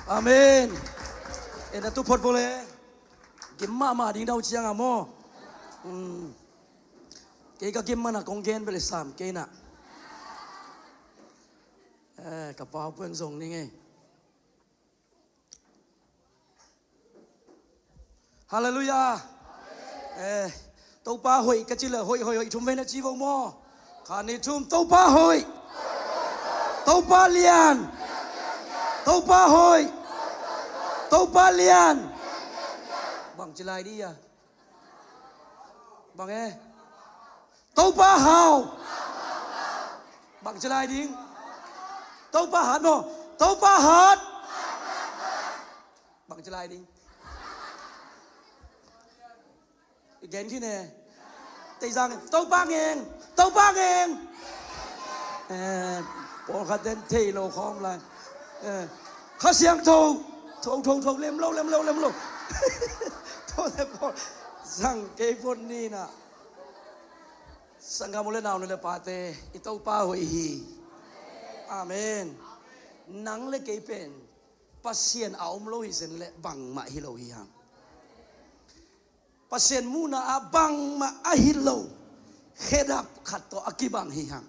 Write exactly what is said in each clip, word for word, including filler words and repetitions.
Amen. E, na tu phot vole. Gim mahmah ding dau cianga maw. Hmm. Kei ka gim mana kong gen bele sam kei na. E, ka pau puang zong ni ngei. Halleluiah. E, Topa hoih ka ci le hoih hoih hoih thum vei na ci vo maw. Kha ni thum, Topa hoih. Topa lian. Topa hoih. Topa lian. Bang ci lai di a. Bang e. Topa hau. Bang ci lai ding. Topa hat maw. Topa hat. Bang ci lai ding. I gen khin e. Teizang, Topa ngeng. Topa ngeng. E, pawlkhat den thei lo khawm lai. E, Kha Siangtho. Tho, tho, tho, lem lo, lem lo, lem lo. Tho le pawl. Zang kei phot ni na. Sanggam u le nau nu le pate, i Topa hoih hi. Amen. Nang le kei pen Pasian a om lo hi zen le bangmah hi lo hi hang. Pasian muhna ah bangmah a hi lo khedap khat tawh a kibang hi hang.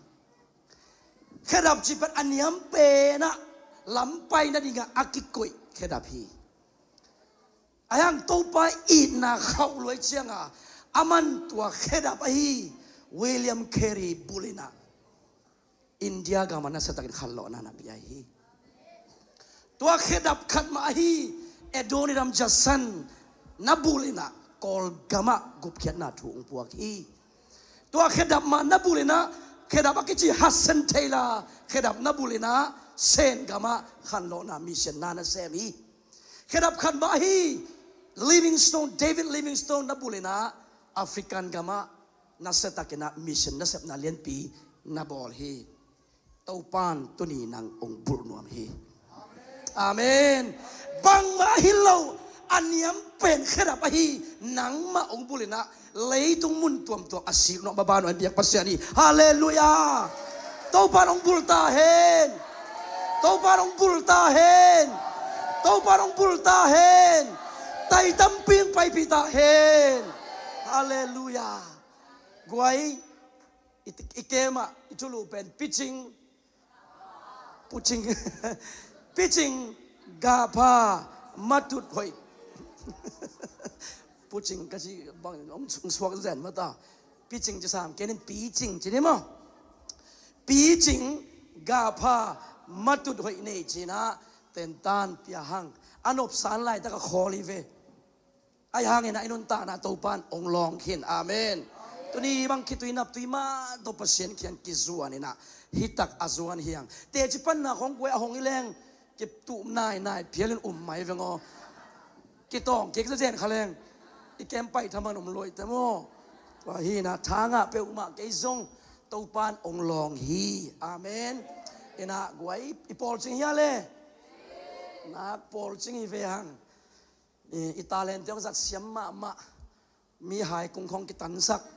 Khedap cih pen a niam penah lampai nadingah a kikoih khedap hi. A hang Topa itna khauh luai cianga a man tua khedap ahi William Carey bulinah India gamah nasiatakin khanlawhna na pia hi. Tua khedap khat mah ahi Adoniram Judson na bulinah Kawlgamah gupkhiatna thu hong puak hi. Tua khedap mah na bulinah khedap a kici Hudson Taylor khedap na bulinah Sen gamah khanlawhna mission na na sem hi. Khedap khat mah ahi Livingstone, David Livingstone na bulinah African gamah nasiatakinah mission nasepna lianpi na bawl hi. Topan tuni nang hong bulh nuam hi. Amen. Bangmah hi lo a niam pen khedap ahi nangmah hong bulinah leitung mun tuamtuam a sik nuam a ban nuam biak Pasian hi. Halleluiah. Topan hong bul ta hen. Topan hong bul ta hen. Topan hong bul ta hen. Tai tampi hong paipih ta hen. Halleluiah. Guai, i, i kemah i thulu pen picing, pucing, picing, gapha, matut hoih. Pucing ka ci bang hong suak zen mata. Picing ci sam kenin picing ci ni maw. Picing, gapha, matut hoih nei cinah tentan pia hang. A nopsan laitak a khawl hi ve. Ahi hangin a i nuntakna Topan hong lawng khin. Amen. Tuni bang khitui naptui mah tawh Pasian kiang kizuan inah hitak a zuan hiang. Teci panna khong guai a hong i leng kituh nainai phialin um mai veng aw. Kitawng kik zazen kha leng i kem paih thaman um luaite maw. Tua hinah thangah peuhmah kei zong Topan hong lawng hi. Amen. Inah guai i pawlcing hia le. Nak pawlcing hi ve hang. I, i talente hong zat siam mahmah. Mihai kungkhong kitansak.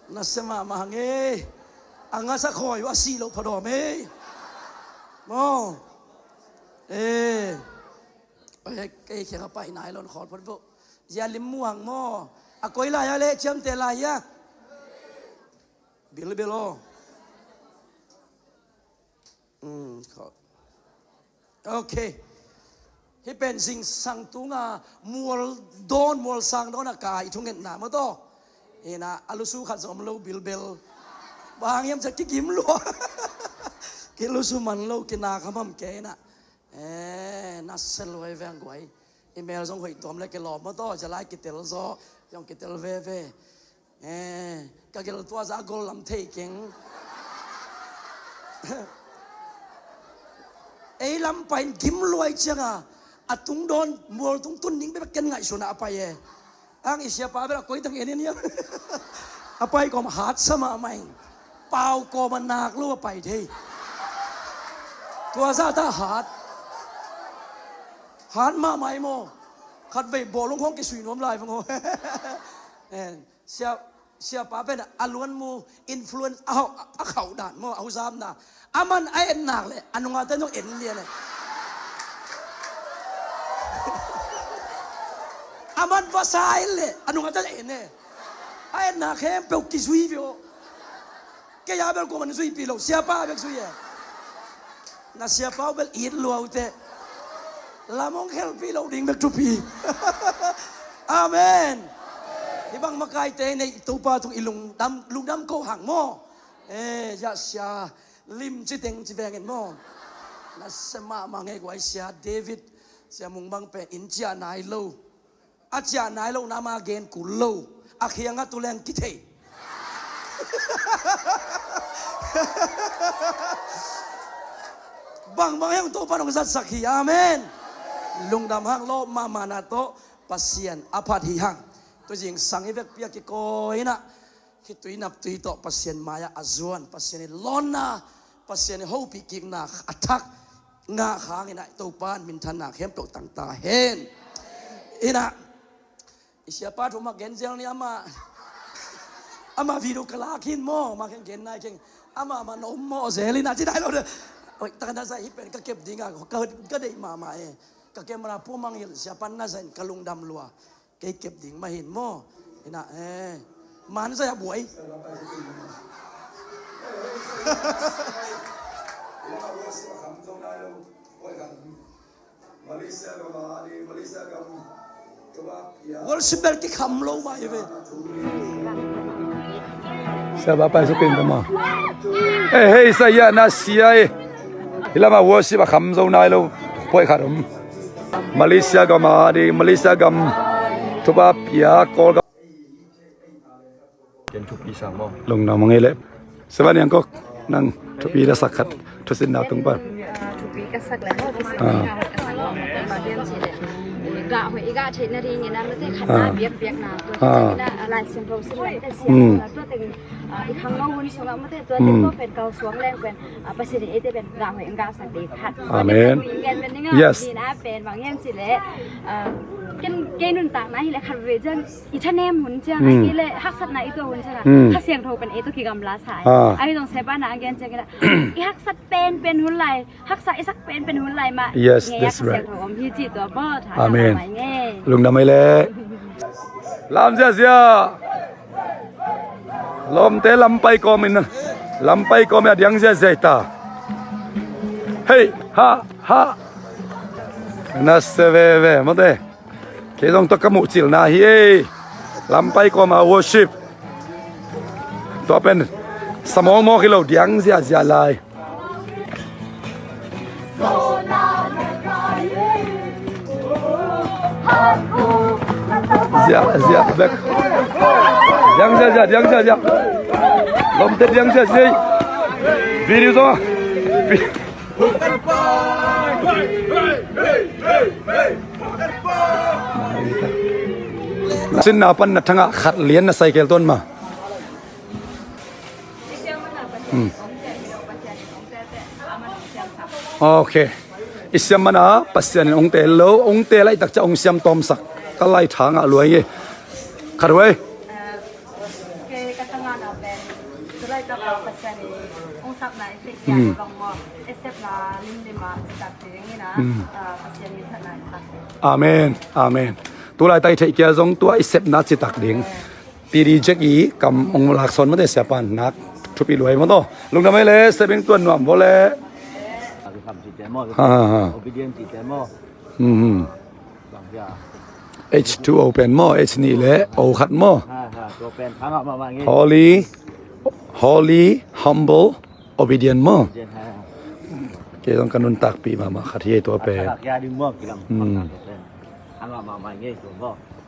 Nasia mahmah hang e. A ngasa khawi uh a sih loh phadawm e. Maw. E. Kei khiang a pai nai lon khawl phot voh. Zia lim muang maw. A koi lai a le ciamte lai a. Bilbil aw. Mm, kho. Ok. Hih pen zingsang tunga mual dawn, mual sang dawn a kai thungetna maw taw. Hina a lusu khat zong om lo bilbel. Bang hiam cia kigim lua. Kilusu man lo kinak hamham kei na. Eh, na sel luai veng guai. I mel zong hoih tuam le kilawm maw taw. Cia lai kitel zaw. Zong kitel veve. Eh, ka gel tua za a gol lam thei keng. Ei lam pain gim luai cianga a tungdawn mual tung tun ning bek ken ngaihsuna a pai e. Ang i siapa bel a koi tang en en hiam. A pai kawm hat sa mahmah ing. Pau kawm a nak lo a pai thei. Tua za ta hat. Hat mahmah i maw. Khat vei bawlung khawng kisui nuam lai vang aw. Eh, sia Siapa pen a luanmu influence a hau, a khauh dan maw, a huzapna. Aman a en nak le a nungate zong en lian e. Aman vasa en le a nungate en e. A en nak khempeuh kizui ve aw. Kei a bel kuaman zuipih lo, siapa bek zui e. Na siapa uh bel it lua uh teh. Lam hong khelpih lo ding bek thupi. Amen. Hih bang makaite nei Topa tung i lungdam, lungdam ko hang maw. Eh, ya sia lim ci teng ci vengin maw. Na sia mahmah ngei guai sia David, sia Mung bang pen in ciah nai lo. A ciah nai lo na ma gen kul lo. A khiang a tu leng kithei. Bangbang heng Topa nong zatsak hi. Amen. Lungdam hang lo mama na to Pasian a phat hi hang. Tu zingsang i vekpi a kikawi na khitui naptui tawh Pasian mai-ah a zuan, Pasian i lawnna, Pasian i hopih kikna a thak ngah hangin ah Topa in minthanna khempeuh tangta hen. Inah i siapa thu mah gen zel ni ama, ama video ka lak hin maw, ama khen gen nai keng ama, ama na om maw zel inah ci dai lo de. Oi, taka na zai hi pen ka kep dinga ka, ka deih mahmah e. Ka camera pu mang hil siapa na zai in ka lungdam lua. Kei kep ding mah hin maw. Inah eh man zai a buai. Worship bel kikham lo mai ve. Sa ba pa sukin tama. Eh, hei sa ya na sia eh. Hilama worship a kham zo nai lo. Poi khat om. Malaysia gam a di, Malaysia gam. Tuba pia kol gam. Ken thupi sang maw? Lungdam a ngei leh. Seven yang kok nang thupi la sak khat thusinna tung pan. Ah, thupi ka sak leh maw, ka sak leh maw, ka sak leh maw, ka sak leh maw. Gah hoih i gah theihna dingin a mate khatna biakpiakna tua. Ah. Ina, ah, Lai Siangtho sin lam te siam na tua teng, ah, i khangno hun sungah mate tua teng tua pen kal suang leng pen, ah, Pasian in eite pen gah hoih in gah sak ding khat. Amen. Tua teng tua teng pen ding a, yes. Ina pen bang hiam cih leh, ah, ken kei nuntakna hi leh khat vei ciang i thanem hun ciang, mm, ahih leh haksatna i tuah hun ciang, mm, Kha Siangtho pen ei tawh kigamla sa hi. Ah. Ahi zong siapa na a gen ciang i la, i haksat penpen hun lai, haksa i sak penpen hun lai mah. Yes, ngei a that's right. Kha Siangtho om hi ci tua bawl tha. Amen. Mai ngei. Lungdam mai le. Lam ziazia. Lawmte lampai kawm in, lampai kawm in a diang ziazia ta. Hei, ha, ha. Na se veve mawte. Kei zong tua ka muhcilhna hi ei. Lampai kawma worship. Tua pen sa mawkmawk hi lo, diang ziahziah lai. Ziahziah bek. Diang ziahziah, diang ziahziah. Lawmte diang ziahziah. Video zong a. Sinna pan na thangah khat lian na cycle tuan ma. Hmm. Ok. I siam mana Pasian in ong teel lo, ong teel laih takcia ong siam tawmsak. Ka lai thangah luai nge. Khat huai. Kei ka tangana pen tulaitak a Pasian in ong sapna i theih ciang bang maw, i sepna limlim a citak ding in a, ah, Pasian minthanna i sak ding. Amen, amen. Tulaitak i theih kia zong tua i sepna citak ding. T D Jack i kam ong laksawn mate siapa nak thupi luai maw taw. Lungdam ei le, sep ing tuan nuam vaw le. Ha, ha, ha. Obedient cihte maw. Hmm, hmm. H two O pen maw, H nih le O khat maw. Holy, holy, humble, obedient maw. Kei zong ka nuntakpih mahmah khat hi ei tua pen. Hmm.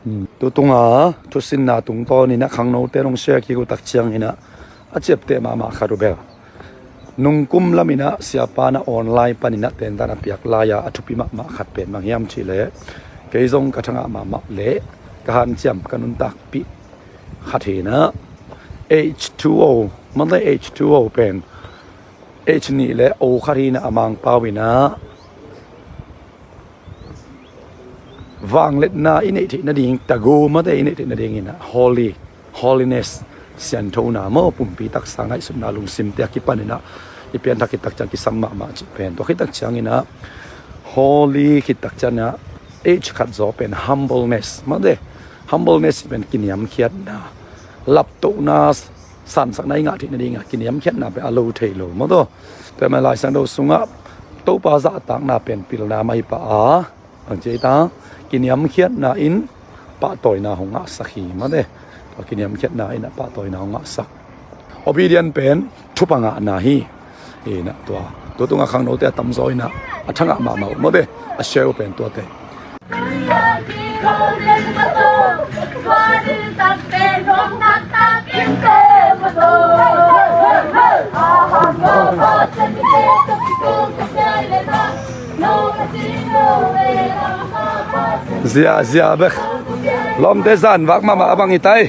Hmm. Tutunga thusinna tungtawn in a khangnote nong share kik uh tak ciangin a, a ciapteh mahmah khat uh bel. Nungkum lamin a siapa na online panin a tentan a piak lai-a a thupi mahmah khat pen bang hiam cihleh, kei zong ka thangah mahmah leh ka hanciam ka nuntakpih khat hi in a, H two O, mate H two O pen H nih le O khat hi in a, a Mangpau in a vangliatna i neih theih nading, tagu mate i neih theih nadingin a holy, holiness, Sianthona maw, pumpi taksa ngaihsutna lungsimte a kipaninah i pianthak khit tak ciang kisam mahmah cih pen, tua khit tak cianginah holy khit tak cianginah age khat zaw pen humbleness mawte. Humbleness pen kiniamkhiatna, laptohna, sansakna i ngah theih nadingah kiniamkhiatna pen a lo thei lo mawtaw. Tua mah Lai Siangtho sungah Topa zahtakna pen pilna mah hi pah a, ang cia ta kiniamkhiatna in pahtawina hong ngahsak hi mawte. Tua kiniamkhiatna in a pahtawina hong ngahsak. Obedient pen thupha ngahna hi. Inah tua, tua tungah khangnote a tamzaw inah a thangah mahmah uh mawte. A share uh pen tuate. Zia, zia bek. Lawmte zan vak mahmah a bang i tai.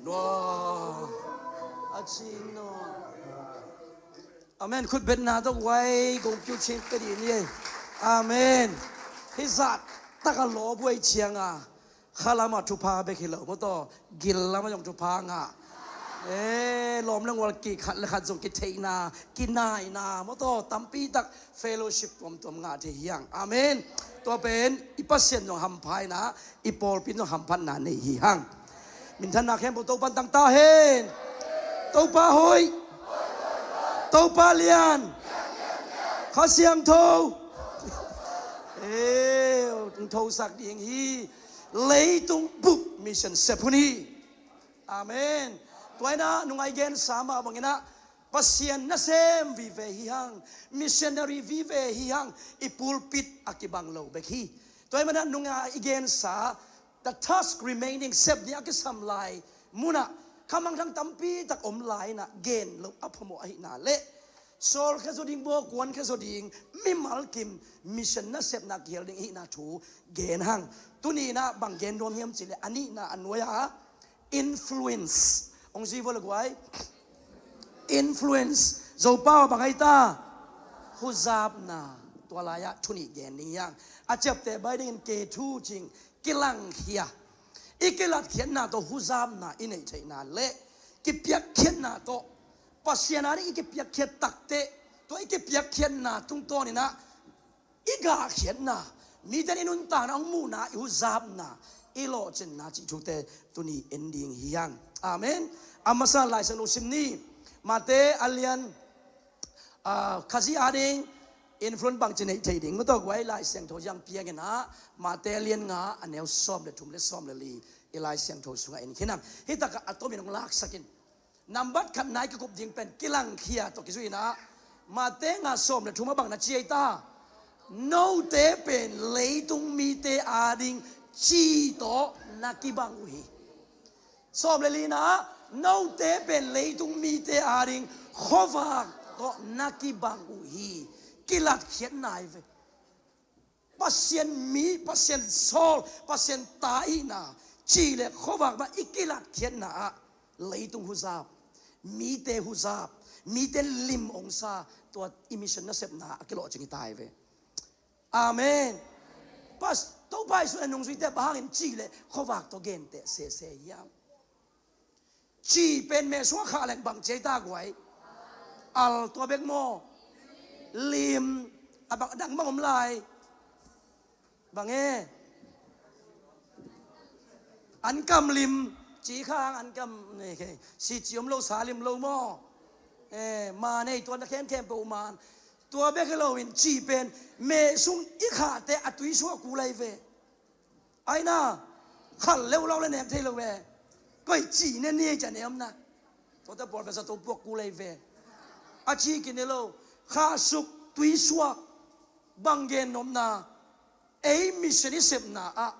Nua. A cing nua. Amen. Khutbetna tawh guai gong piu cing pia dih ni. Amen. Hih zah taka lawbuai cianga khalamah thupha bek hi lo mawtaw, gillamah zong thupha ngah. E, lawm le ngual kikhat le khat zong kitheihna, kinaina mawtaw, tampi tak fellowship tuamtuam ngah thei hiang. Amen. Tua pen i Pasian zong hampha inah i pawlpi in zong hamphatna nei hi hang. Minthanna khempeuh Topan tang ta hen. Topa hoih. Topa lian. Kha Siangtho. E, hong thosak ding hi. Leitung bup mission sep hun hi. Amen. Tua inah nungai gensa mah banginah Pasian nasem vive hi hang, missionary vive hi hang, i pulpit a kibang lo bek hi. Tua hi manah nungai i gensa, the task remaining, sep ni a kisam lai munah khamangthang tampi tak om lai inah gen lo a phamawh ahihna leh, sawl khe zaw ding, bawkuan khe zaw ding, mimal kim mission nasepna kihel ding ahihna thu gen hang. Tuni inah bang gen nuam hiam cihleh a nihna a nuai-a influence. Hong zui vua le guai. Influence. Zopau a bang ahi ta? Huzapna. Tua lai-ah thu nih gen ding hiang. A ciapteh bai dingin K two cing, kilangkhia. I kilatkhiatna tawh huzapna i neih theihna leh kipiakkhiatna tawh, Pasian a ding i kipiakkhiat takteh, tua i kipiakkhiatna tungtawninah i gahkhiatna, mite in i nuntakna hong muhna, i huzapna, i lawhcinna cih thute tuni en ding hi hang. Amen. A masa Lai Siangtho sim ni. Mate a lian, ah, Khazih a ding influence bangci neih thei ding mawtaw guai, Lai Siangtho zong pianginah Mate a lian nga a neu sawm le thum le sawm le li i Lai Siangtho sungah en khin hang. Hih takah a tomin hong laksak in. Nambat khatna i kikup ding pen kilangkhia tawh kizui inah, Mate nga sawm le thum a bang na ci ahi ta? Note pen leitung mite a ding ci tawh na kibang uh hi. Sawm le lina ah, note pen leitung mite a ding khuavak tawh na kibang uh hi. Kilatkhiatna hi ve. Pasian mi, Pasian sawl, Pasian ta ihihna, ci le khuavak mah i kilatkhiatna ah leitung huzap, mite huzap, mite lim hong sa, tua i mission nasepna a kilawhcing hi ta hi ve. Amen. Pas, Topa Jesuh in a nungzuite bang hangin ci le khuavak tawh genteh sese hiam? Ci pen meh sungah khah leng bang ci ahi ta guai? Al, tua bek maw? Lim. A bang, dang bang om lai? Bang e? Ankam lim. Ci khang ankam, ne, ke, si ci om lo, sa lim lo maw? E, ma nei tua na khemkhem peuh man. Tua bek hi loin ci pen meh sung i khahte a tuisuak kul ahi ve. Aina, khal leulau le nek thei lo ve. Koi ci ne ni ei ca ne om na. Tuate pawlpi sa to puak kul ahi ve. A ci kine lo. Khahsuk, tuisuak, bang gen nopna, ei mission i sepna ah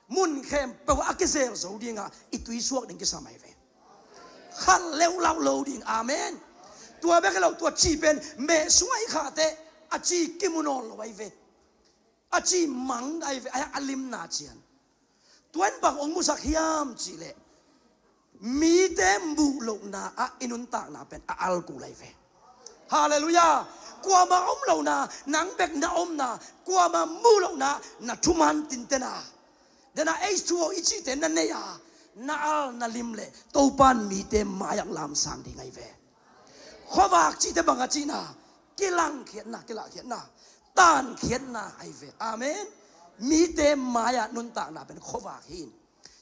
mun khempeuh a kizel zo dingah i tuisuak ding kisam ahi ve. Khal leulau lo ding. Amen. Tua bek hi lo, tua ci pen meh sungah i khahte a ci kimu nawn lo ahi ve. A ci mang ahi ve, a, a limna cian. Tua in bang hong musak hiam cihleh, Mite muh lohna ah i nuntakna pen a al kul ahi ve. Halleluiah. Kuamah om lohna, nang bek na omna, kuamah muh lohna, na thuman tintena, dena ei thuo i cihte na nei a, na al na lim leh Topan mite mai-ah lamsang ding ahi ve. Khuavak cihte bang a cihna, kilangkhiatna, kilahkhiatna, tankhiatna ahi ve. Amen. Mite mai-ah nuntakna pen khuavak hi in,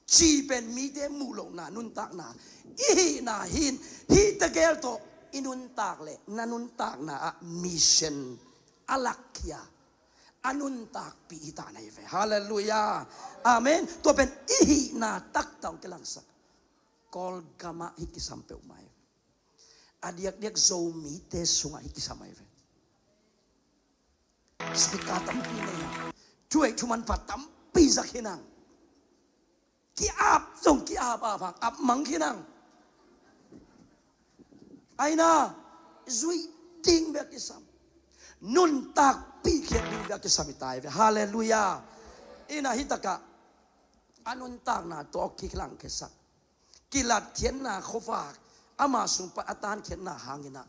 ci pen mite muh lohna nuntakna i hihna hi in, hih tegel tawh i nuntak leh na nuntakna ah mission a lakkhia, a nuntakpih hi ta na hi ve. Halleluiah. Amen. Tua pen i hihna taktak hong kilangsak. Kawlgamah hih kisam peuhmah hi. A diakdiak Zomite sungah hih kisam ahi ve. Speaker tampi nei a, thuhoih thumanpha tampi zak hi nang. Ki-ap zong ki-ap, ap hang ap mang hi nang. Aina, zuih ding bek kisam, nuntakpih khiat ding bek kisam hi ta hi ve. Halleluiah. Ina hih takah a nuntakna tawh kilangkhiasak, kilatkhiatna khuavak, ama sung pan a tankhiatna hangin ah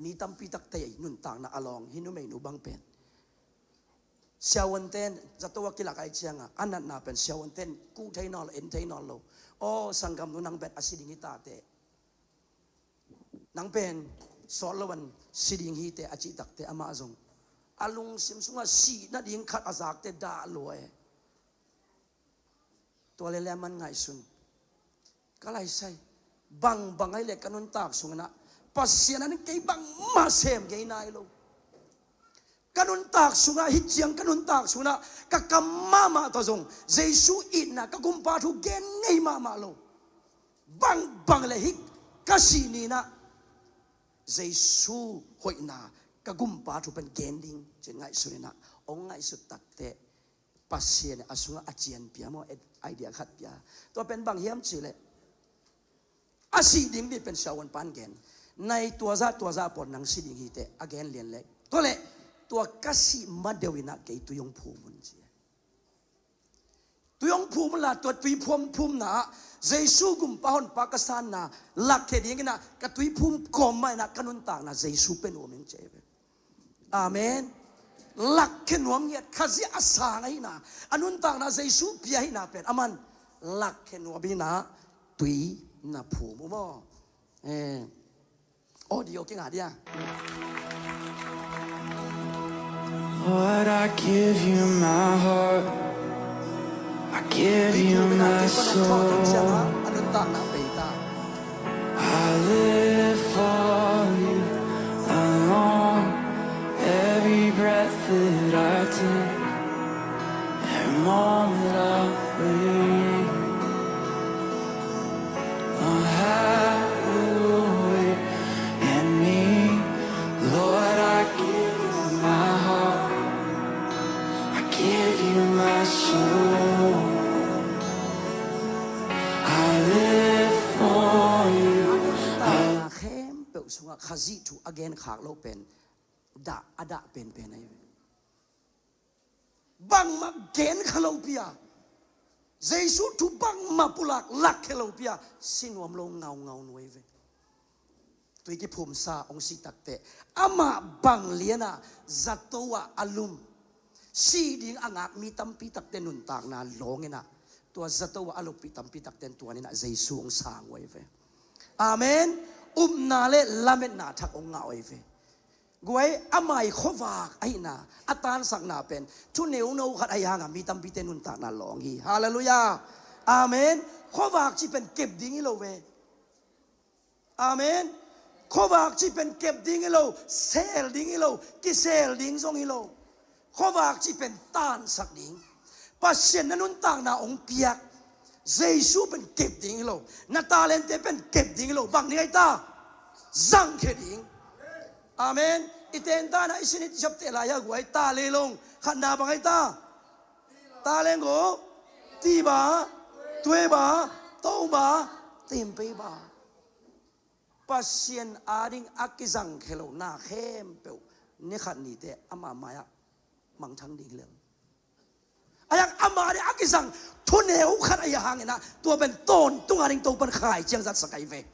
mi tampi takte nuntakna a lawng hi. Numeinu bang pen siavuanten zato a kilak ahih ciangin a natna pen siavuanten kuh thei nawn lo, en thei nawn lo. Aw sanggamnu, nang pen a si ding hi ta teh, nang pen sawt loin si ding hi teh a cih takteh amah zong a lungsim sungah sih nading khat a zakte dah lua e. Tua leh leh a man ngaihsun, ka laisai, bangbang ahih leh ka nuntak sungin ah Pasian in kei bangmah sem ngei nai lo. Ka nuntak sungah, hih ciang ka nuntak sungin ah ka kam mahmah tawh zong Jesu itna, ka gumpa thu gen ngei mahmah lo. Bangbang leh hih ka sih ni-in ah Jesu hoihna, ka gumpa thu pen gen ding ci-in ngaihsun in ah hong ngaihsut takteh Pasian in a sungah a cian pia maw, idea khat pia. Tua pen bang hiam cih leh, a sih ding ni pen siavuanpa'n gen, nai tua zah tua zah pawl nang si ding hi teh a gen lian leh, tua leh tua ka sih ma deuh in ah kei tui hong phum un ci. Tui hong phum un la, tua tui phum, phumna ah Jesu gumpa honpa ka sanna lakkhia dingin ah ka tui phum kawm mah in ah ka nuntakna Jesu pia nuam ing ci. Amen. Lakkhia nuam ngiat, Khazih a sang ahihna, a nuntakna Jesu pia ahihna pen aman lakkhia nuam in ah tui na phum uh maw. Eh. Audio kingah dia. Lord, I give you my heart. I give you my soul. I live for you alone. Every breath that I take, every moment I breathe, Lord, have your way in me. Lord, I give you my heart. I give you my soul. I live for you. Khempeuh sungah Khazih thu a genkhak lo pen dah, a dah penpen ahi ve. Bangmah genkha lopi a, Jesu thu bangmah pulak lakkhia lopi a si nuam lo ngaungau nuai ve. Tui kiphumsa hong sih takteh amah bang lianah zato ah a lum, sih ding a ngak mi tampi takte nuntakna lawng inah, tua zato ah a luppi tampi takte in tuan inah Jesu hong sang uh ahi ve. Amen. Upna le lametna thak hong ngah uh ahi ve. Guai, a mai khuavak ahihna, a tansakna pen thu neuno khat ahi hangah mi tampite nuntakna lawng hi. Halleluiah. Amen. Khuavak cih pen kep ding hi lo ve. Amen. Khuavak cih pen kep ding hi lo, sel ding hi lo, kisel ding zong hi lo. Khuavak cih pen tansak ding. Pasian na nuntakna hong piak Jesu pen kep ding hi lo. Na talente pen kep ding hi lo. Bang ding ahi ta? Zangkhia ding. Amen. I tentan ah i sin i siapteh lai-ah guai, ta lelong khatna bang ahi ta? Taleng go, tiba, tueba, toba, timpeiba. Pasian ading a kizangkhia lona khempeuh ni khat nite ama mai-ah mangthang ding hi lel. A yang ama ding a kizang thuneu khat ahi hangin ah, tua pen tawntung a ding Topan khaici zatsak ahi ve.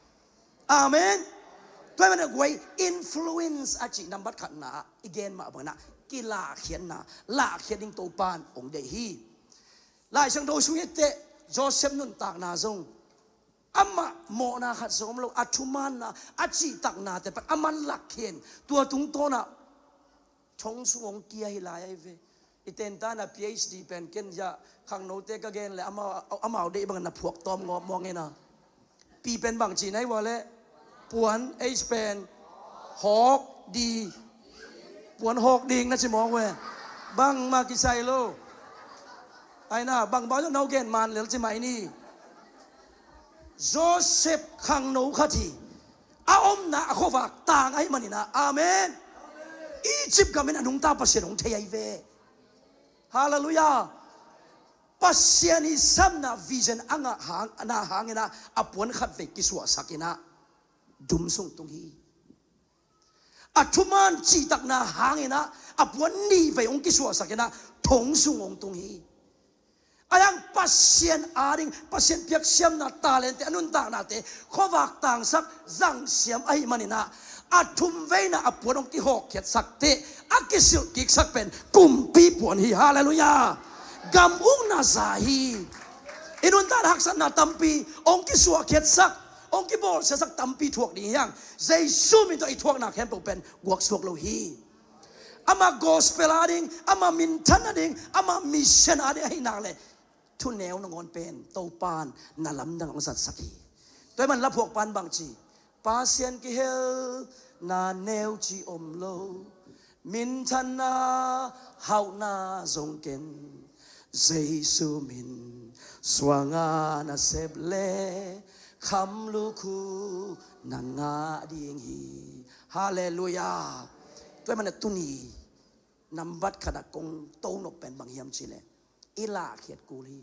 Amen. Tua hi manin ah guai, influence a cih nambat khatna ah i gen mah bangin ah, kilahkhiatna, lahkhiat ding Topan hong deih hi. Lai Siangtho sung i et teh, Joseph nuntakna zong amah mawhna khat zong om lo, a thumaanna, a cihtaknate pen aman lakkhia in, tua tungtawn ah thong sung hong kia hi lai ahi ve. I tentan a PhD pen ken zia khangnote ka gen le amau, amau deih bangin na phuak tawm ngawp mawng in a. P pen bang ci na hi ua leh? Puan. H pen hawk di. Puan hawk ding na ci mawng ve. Bangmah kisai lo. Ai na, bangbang zong na hong gen man lel ci mai ni. Joseph khangno khat hi. A omna a khuavak tang ahih manin ah. Amen. Egypt gam in a nungta Pasian hong thei ahi ve. Halleluiah. Pasian i samna vision a ngah hang, na hangin ah, a puan khat vei kisuahsak in ah, dum sung tung hi. A thumaan cihtakna hangin ah, a puan nih vei hong kisuahsak in ah, thong sung hong tung hi. A yang Pasian ading, Pasian piaksiamna, talente, a nuntaknate khuavak tangsak zangsiam ahih manin ah, a thumveina a puan hong kihawkkhiatsak teh, a kisilhkiksak pen kumpi puan hi. Halleluiah. Gam ukna za hi. I nuntakna haksatna tampi hong kisuahkhiatsak, hong kibawlsiasak tampi thuak ding hi hang. Jesu min tawh i thuakna khempeuh pen guaksuak lo hi. Ama gospel ading, ama minthan ading, ama mission ading ahih nak leh, thuneu nangawn pen Topan na lamdang hong zatsak hi. Tua hi man laphuak pan bang ci? Pasian kihelna neu ci om lo, minthanna hauhna zong ken, Jesu min suanga na sep le, kham lukhu na ngah ding hi. Halleluiah. Tua hi man a tuni nambat khat a kong tonop pen bang hiam cih leh, i lahkhiat kul hi.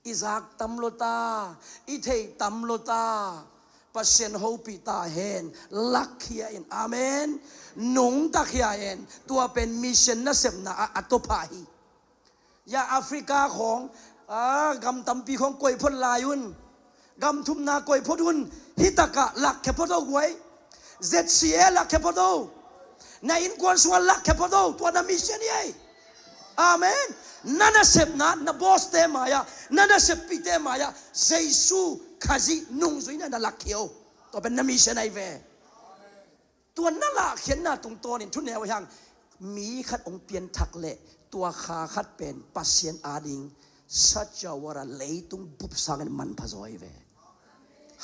I zak tam lo ta, i theih tam lo ta, Pasian hopih ta hen, lakkhia in. Amen. Nungtakhia hen. Tua pen mission nasepna ah a tawpah hi. Ya Africa khawng, ah, gam tampi khawng koih phot lai un. Gam thumna koih phot un. Hih takah lakkhia phot o guai. Z C A lakkhia phot o. Na innkuan sungah lakkhia phot o. Tua na mission hi ei. Amen. Na nasepna, na boss te mai-ah, na naseppihte mai-ah, Jesu Khazih nungzuina na lakkhia o. Tua pen na mission ahi ve. Tua na lahkhiatna tungtawnin thuneu ahi hang, mi khat hong pianthak leh, tua kha khat pen Pasian ading, such a what a, leitung bup sangin manpha zaw hi ve.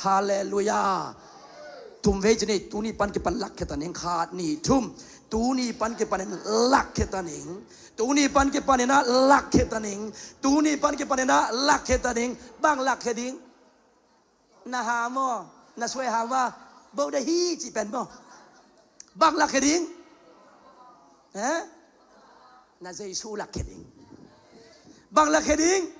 Halleluiah. Thumvei ci ni, tuni pan kipan lakkhia ta ning, khat, nih, thum. Tuni pan kipanin lakkhia ta ning. Tuni pan kipanin ah lakkhia ta ning. Tuni pan kipanin ah lakkhia ta ning. Bang lakkhia ding? Na ha maw? Na suai ha maw? Bo da hi ci pen maw? Bang lakkhia ding? Eh? Na Jesu lakkhia ding. Bang lakkhia ding?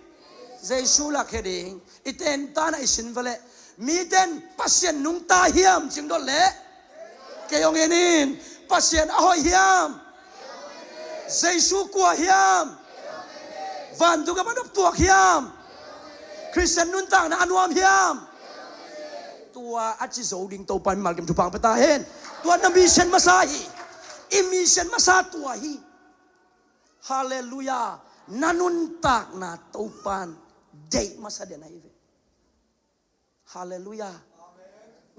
Jesu lakkhia ding. I tentan a i sin va leh, miten Pasian nungta hiam cing dot leh, kei hong en in. Pasian a hoih hiam? Jesu kua hiam? Vantung a manop tuak hiam? Khristian nuntakna a nuam hiam? Tua a ci zo ding Topa in malkim thupha pia ta hen. Tua na mission masa hi. I mission masa tua hi. Halleluiah. Na nuntakna Topan deih masa den ahi ve. Halleluiah.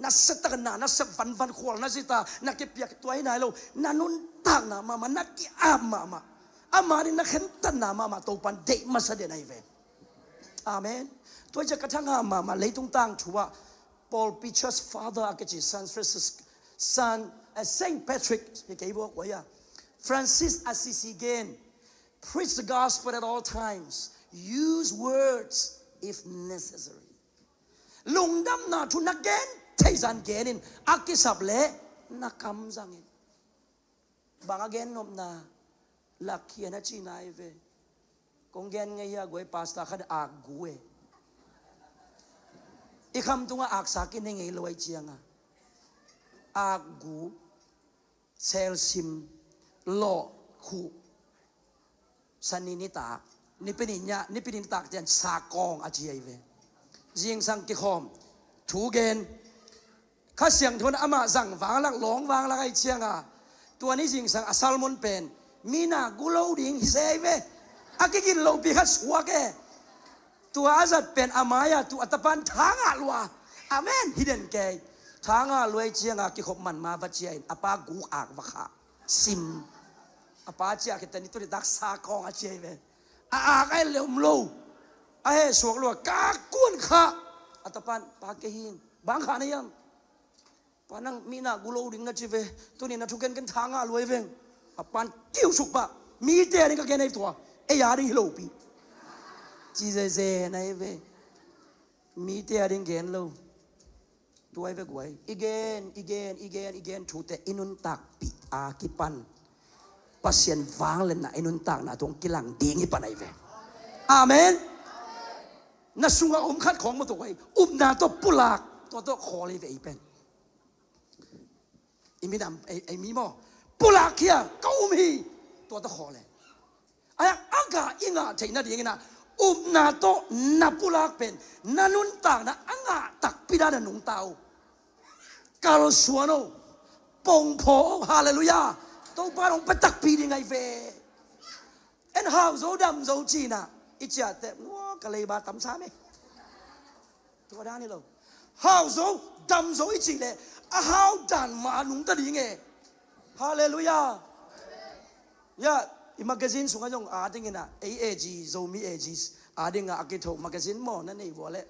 Na sep tak na, na sep vanvan khual na zita, na kipiak tua hi nai lo. Na nuntakna mahmah, na ki-ap mahmah, ama ding na khentatna mahmah Topan deih masa den ahi ve. Amen. Tua hi ciah ka thangah mahmah leitung tangthu ah Paul Pichas Father a kici San Francis, San, eh, Saint Patrick hi kei bawk ua ia. Francis Assisi gen, "Preach the gospel at all times. Use words if necessary." Lungdamna thu na gen theih zan gen in, a kisap leh na kam zang in. Bang a gen nopna, lakkhia na cihna hi ve. Kong gen ngei hia guai, pastor khat akgu e. I kham tungah aksa kinei ngei lo ahi cianga, akgu, selsim, lawh, khuh, sani nitak. Nipi ni nya, nipi ni nitak ciang sakawng a ci ahi ve. Zingsang kikhawm, thu gen. Kha Siangtho in amah zang vanglak, lawng vanglak ahi cianga, tua ni zingsang a sermon pen mi na gu lo ding hi se ahi ve. A kigin lopi khat suak e. Tua a zat pen a mai-ah tu a tapan tha ngah lua. Amen. Hi den kei. Tha ngah lua ahi cianga kikhop man ma va cia in a pa guk ak va khah. Sim. A pa ciah khit teh ni tu ni tak sakawng a ci ahi ve. A ak a en le om lo. A heh suak lua, ka kuan khah. A tapan, pa kei hi ing. Bang khah na hiam? Pa, nang mi na gu lo ding na ci ve. Tuni na thu gen ken tha ngah lua hi veng. A pan kiu suk pah. Mite a ding ka gen ahi tua. Ei a ding hi lopi. Ci zeze na hi ve. Mite a ding gen lo. Tua hi ve guai. I gen, i gen, i gen, i gen thute i nuntakpih a kipan Pasian vangliatna i nuntakna tawh kilang ding hi pan ahi ve. Amen. Na sungah om khat khawng maw tua guai. Upna tawh pulak. Tua tawh khawl hi ve ei pen. I minam, ei, ei mi maw. Pulak khia, ka um hi. Tua tawh khawl e. A, a gah i ngah theih nadingin ah, upna tawh na pulak pen, na nuntakna a ngah takpi dan a nungta uh. Kalsuan uh. Pongphaw uh. Halleluiah. Topa hong pia takpi ding ahi ve. En hau zo dam zo cina. I ciate, nuah ka leiba tam sam e. Tua dan hi lo. Hau zo, dam zo i cih leh, a hau dan mah a nungta ding e. Halleluiah. Ya, i magazine sungah zong a dingin ah, ei A G, Zomi A G, a dingah a kitho magazine maw, na nei vua leh,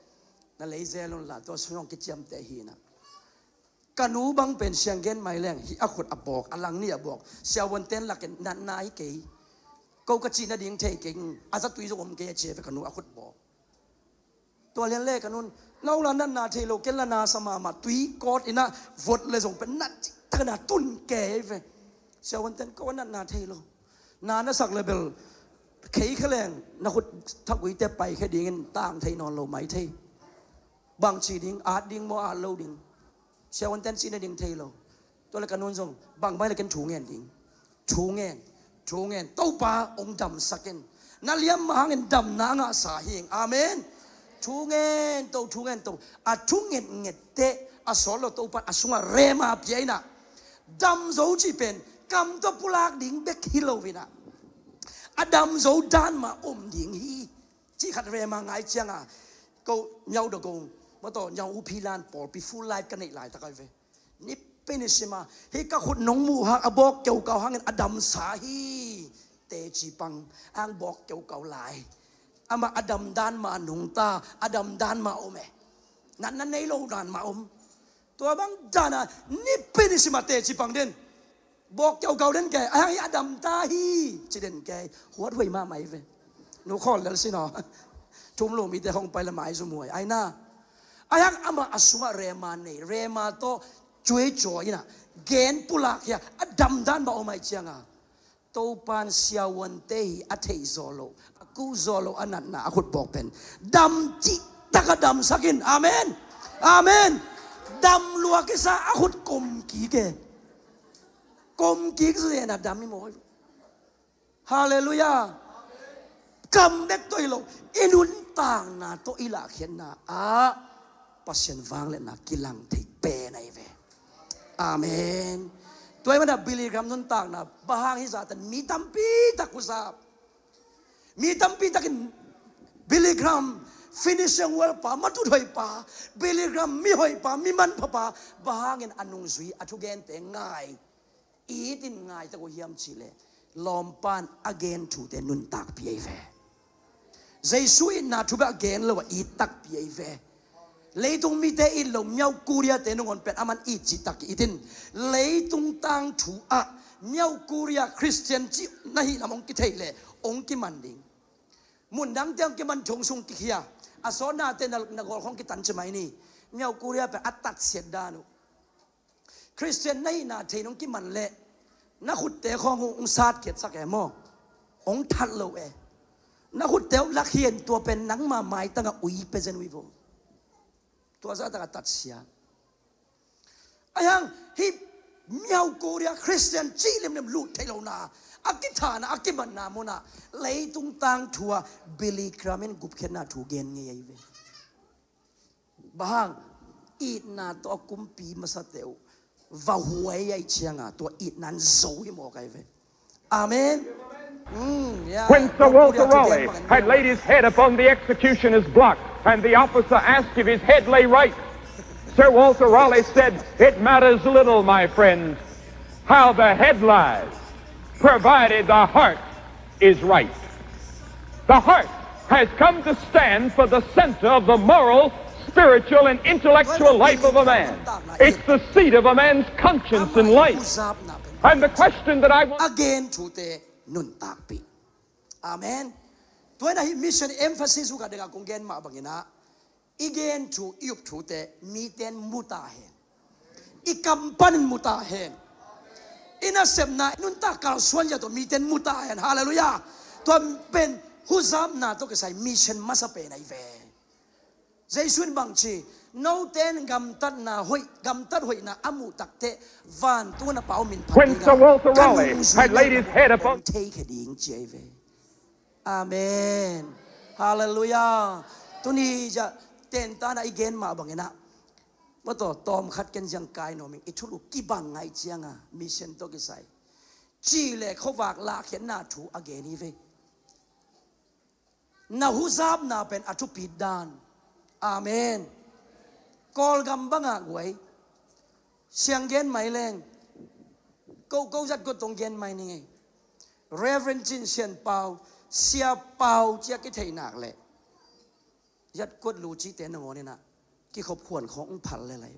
na lei zel un la, tua sung zong kiciamteh hi na. Ka nu bang pen siang gen mai leng, hih a khut a bawk, a lang nih a bawk, siavuanten lakin natna hi kei. Ko ka cih nading thei kei, a zatui zong om kei a ci ve ka nu a khut bawk. Tua lian le ka nun, no la natna thei lo, ken la na sa mahmah, tui kawt in ah vot le zong pen na ciktak na tun kei ve. Siavuanten ko natna thei lo. Na na sak le bel, khei kha leng, na khut thakuite pai khe dingin tang thei nawn lo mai thei. Bang ci ding, at ding maw, at lo ding. Siavuanten cih nading thei lo. Tua le ka nun zong, bang bai le ken thu ngen ding. Thu ngen, thu ngen. Topa hong damsak in. Na liam mah hangin damna ngahsa hi ing. Amen. Thu ngen to, thu ngen to. A thu ngetnget teh, a sawt lo Topa, a sungah rema pia in ah. Dam zo cih pen, kam tawh pulak ding bek hi lo in ah. A dam zo dan mah om ding hi. Cih khat rema ngai cianga. Ko, nyau da gong. Maw taw, nyau u phi lan pawlpi full life ka neih laitak ahi ve. Nipi ni sima, hih ka khut nong muh hang a bawk keukau hangin a damsa hi. Teci pang, ang bawk keukau lai. Amah a damdan mah nungta, a damdan mah om e. Natna nei lo dan mah om. Tua bang dana, nipi ni sima teci pang den. Bawk keukau den kei, a hang hi a damta hi, ci den kei. Huat huai mahmah hi ve. Nu khawl lel sin aw. Thum lo mite hong pai le mai zum huai. Ai na. A hang amah a sungah rema nei, rema tawh cuai cuai in ah, gen pulak hi a, a damdan bah om ai cianga. Topan siavuante hi a theih zawh loh, a kuh zawh loh a natna a khut bawk pen. Dam cihtak a damsak in. Amen. Amen. Dam lua kisa a khut kom kik e. Kom kik zen a dam hi maw. Halleluiah. Kam bek tawh hi lo, i nuntakna tawh i lahkhiatna ah Pasian vangliatna kilang thei pen ahi ve. Amen. Tua ahih manin Billy Graham nuntakna bang hang hi zahtan mi tampi tak uh zap. Mi tampi takin Billy Graham finishing well pa, matut hoih pa, Billy Graham mi hoih pa, mi manpha pa, bang hangin a nungzui a thugente ngai it in ngai tak uh hiam cih leh, lawmpan a gen thute nuntakpih ahi ve. Jesu itna thu bek a gen lo a it takpih ahi ve. Leitung mite it lo, Myauk Korea te nangawn pen aman it cih tak it in. Leitung tangthu ah Myauk Korea Christian cih na hih lam hong kitheih leh hong kiman ding. Mun dangte hong kiman thong sung kikhia. A sawtnate na, na gawl khawng kitan ci mai ni. Myauk Korea pen a tatsiat dan uh. Christian na hihna thei nong kiman leh na khutte khawng uh hong sat khiatsak e maw? Hong that lo e. Na khutte uh lakhian tua pen nangma maitangah ui pia zen uh hi vo. Tua zahtakah tatsia. Ahi hang hih Miau Korea Christian cih limlim lut theih lohna, a kithana, a kimanna munah leitung tangthu ah Billy Graham in gupkhiatna thu gen ngei ahi ve. Bang hang? Itna tawh a kumpi masate uh va huai ahi cianga tua itna in zo hi mawk ahi ve. Amen. Mm, yeah. When Sir Walter Raleigh had laid his head upon the executioner's block and the officer asked if his head lay right, Sir Walter Raleigh said, "It matters little, my friend, how the head lies, provided the heart is right." The heart has come to stand for the center of the moral, spiritual, and intellectual life of a man. It's the seat of a man's conscience and life. And the question that I want... A gen thute nuntakpih. Amen. Tua in ah hih mission emphasis uh ka dingah kong gen mah bangin ah, i gen thu, i up thute mite in mu ta hen. I kam panin mu ta hen. I nasepna, i nuntak kalsuan zia tawh mite in mu ta hen. Halleluiah. Tua pen huzapna tawh kisai mission masa pen ahi ve. Jesu in bangci, note in gamtatna hoih, gamtat hoihna a muh takteh vantung a na Pa uh min phat ding a, ka nungzuihna hong theikhia ding ci ahi ve. Amen. Halleluiah. Tuni zia tentan ah i gen mah bangin ah, mawtaw, tawmkhat ken ziang kai nuam ing, i thulu kibang ngai cianga mission tawh kisai ci le khuavak lahkhiatna thu a gen hi ve. Na huzapna pen a thupit dan. Amen. Kawlgam bangah guai, siang gen mai leng, ko, ko zat kut tong gen mai ni ngei. Reverend Cin Sian Pau, Sia Pau ci a kithei nak leh, zat kut lu cite nangawn in ah kikhop khuan khawng hong phal le lai.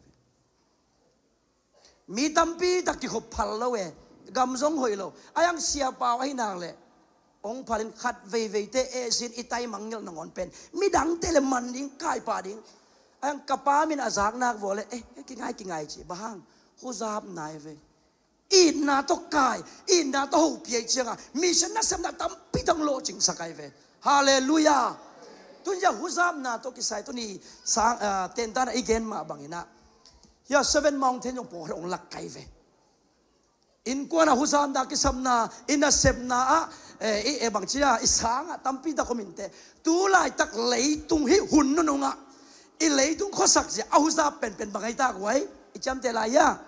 Mi tampi tak kikhop phal lo e, gam zong hoih lo. A yang Sia Pau ahi nak leh hong phalin khat veiveite e sin i taimang ngilh nangawn pen midangte le man ding, kaipah ding. A yang ka pa min a zak nak vua le, eh, eh, kingai, kingai ci. Bang hang? Huzapna hi ve. Itna tawh kai, itna tawh hopih ahi cianga mission nasepna tampi tang lawhcingsak ahi ve. Halleluiah. Tun zia huzapna tawh kisai tuni sang, ah, tentan ah i gen mah bangin ah, hia Seven Mountain zong pawlkhat hong lak kai ve. Innkuan ah huzapna kisapna, i nasepna ah, eh, i, eh, bangci a, i sang ah tampi tak om inteh. Tu laitak leitung hih hun nunung ah i leitung khuasak zia a huzap penpen bang ahi tak uai? I ciamteh lai hia?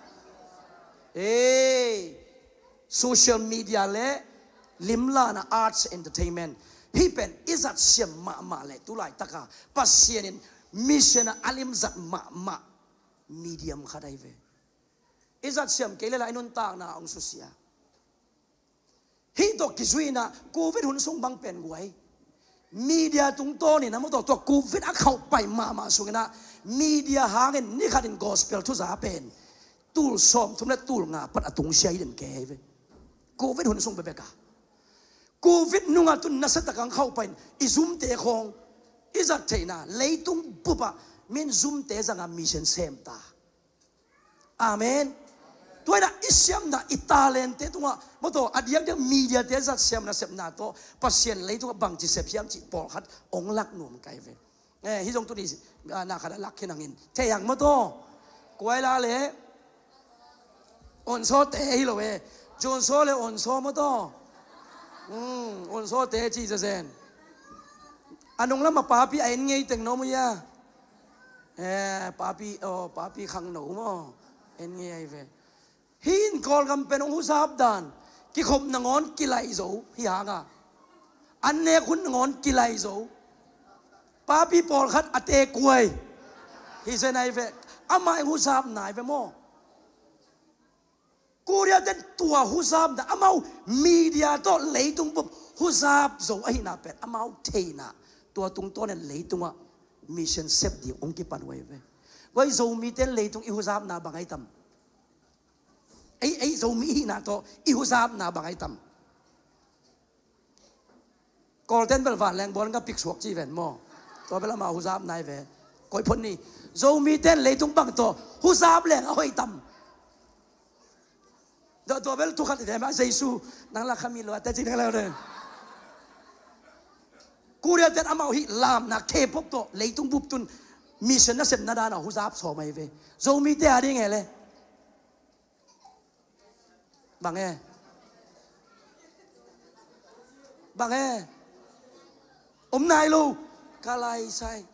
Eh, social media le limlana, arts, entertainment, hih pen i zatsiam mahmah le tu laitaka Pasian in mission ah a limzat mahmah medium khat ahi ve. I zatsiam kei le lai nuntakna hong susia. Hih tawh kizuina Covid hun sung bang pen guai, media tungtawnin a mawtaw tua Covid a khauhpai mahmah sungin ah media hangin ni khatin gospel thuza pen tul sawmthum le tul nga pan a tungsia hi den kei ve. Covid hun sung bekbek a, Covid nungah tun nasatak ang khauhpai in i zumte khawng i zat theihna leitung bupah min zumte zanga mission sem ta. Amen. Tua inah i siamna, i talente tungah mawtaw a diakdiak mediate zat siamna sepna tawh Pasian leitungah bangci sep hiam cih pawlkhat hong lak nuam kai ve. Eh, hih zong tuni, ah, na khat a lak khin hangin thei hang mawtaw. Kuai la le onsawte hi lo e. Jonsaw le onsaw mawtaw. Hmm, onsawte ci zazen. A nung lamah papi a en ngei teng no mu ia. Eh, papi, oh, papi khangno maw. En ngei ahi ve. Hih in Kawlgam pen hong huzap dan, kikhop nangawn kilai zo hi hanga, an nek hun nangawn kilai zo. Papi pawlkhat a tekuai hi zen ahi ve. Amah in huzap nai ve maw. Korea ten tua huzapna, amau media tawh leitung bup huzap zo ahihna pen amau theihna, tua tungtawnin leitungah mission sep ding hong kipan uh ahi ve. Guai, Zomite in leitung i huzapna bang ahi tam? Ei, ei Zomi ihihna tawh i huzapna bang ahi tam? Kawlten bel vanleng bual nga piksuak ci ven maw. Tua bel amau huzapna ahi ve. Koi phot ni. Zomite in leitung bang tawh huzap leng a hoih tam? Tua, tua bel thu khat i ve mah, Jesu nang lak kha mi lua te ci nang leu de. Korea ten amau hih lamna K-pop tawh leitung bup tun mission nasepna dana huzap sawm ahi ve. Zomite a ding e le. Bang e? Bang e? Om nai lo. Ka lai sai.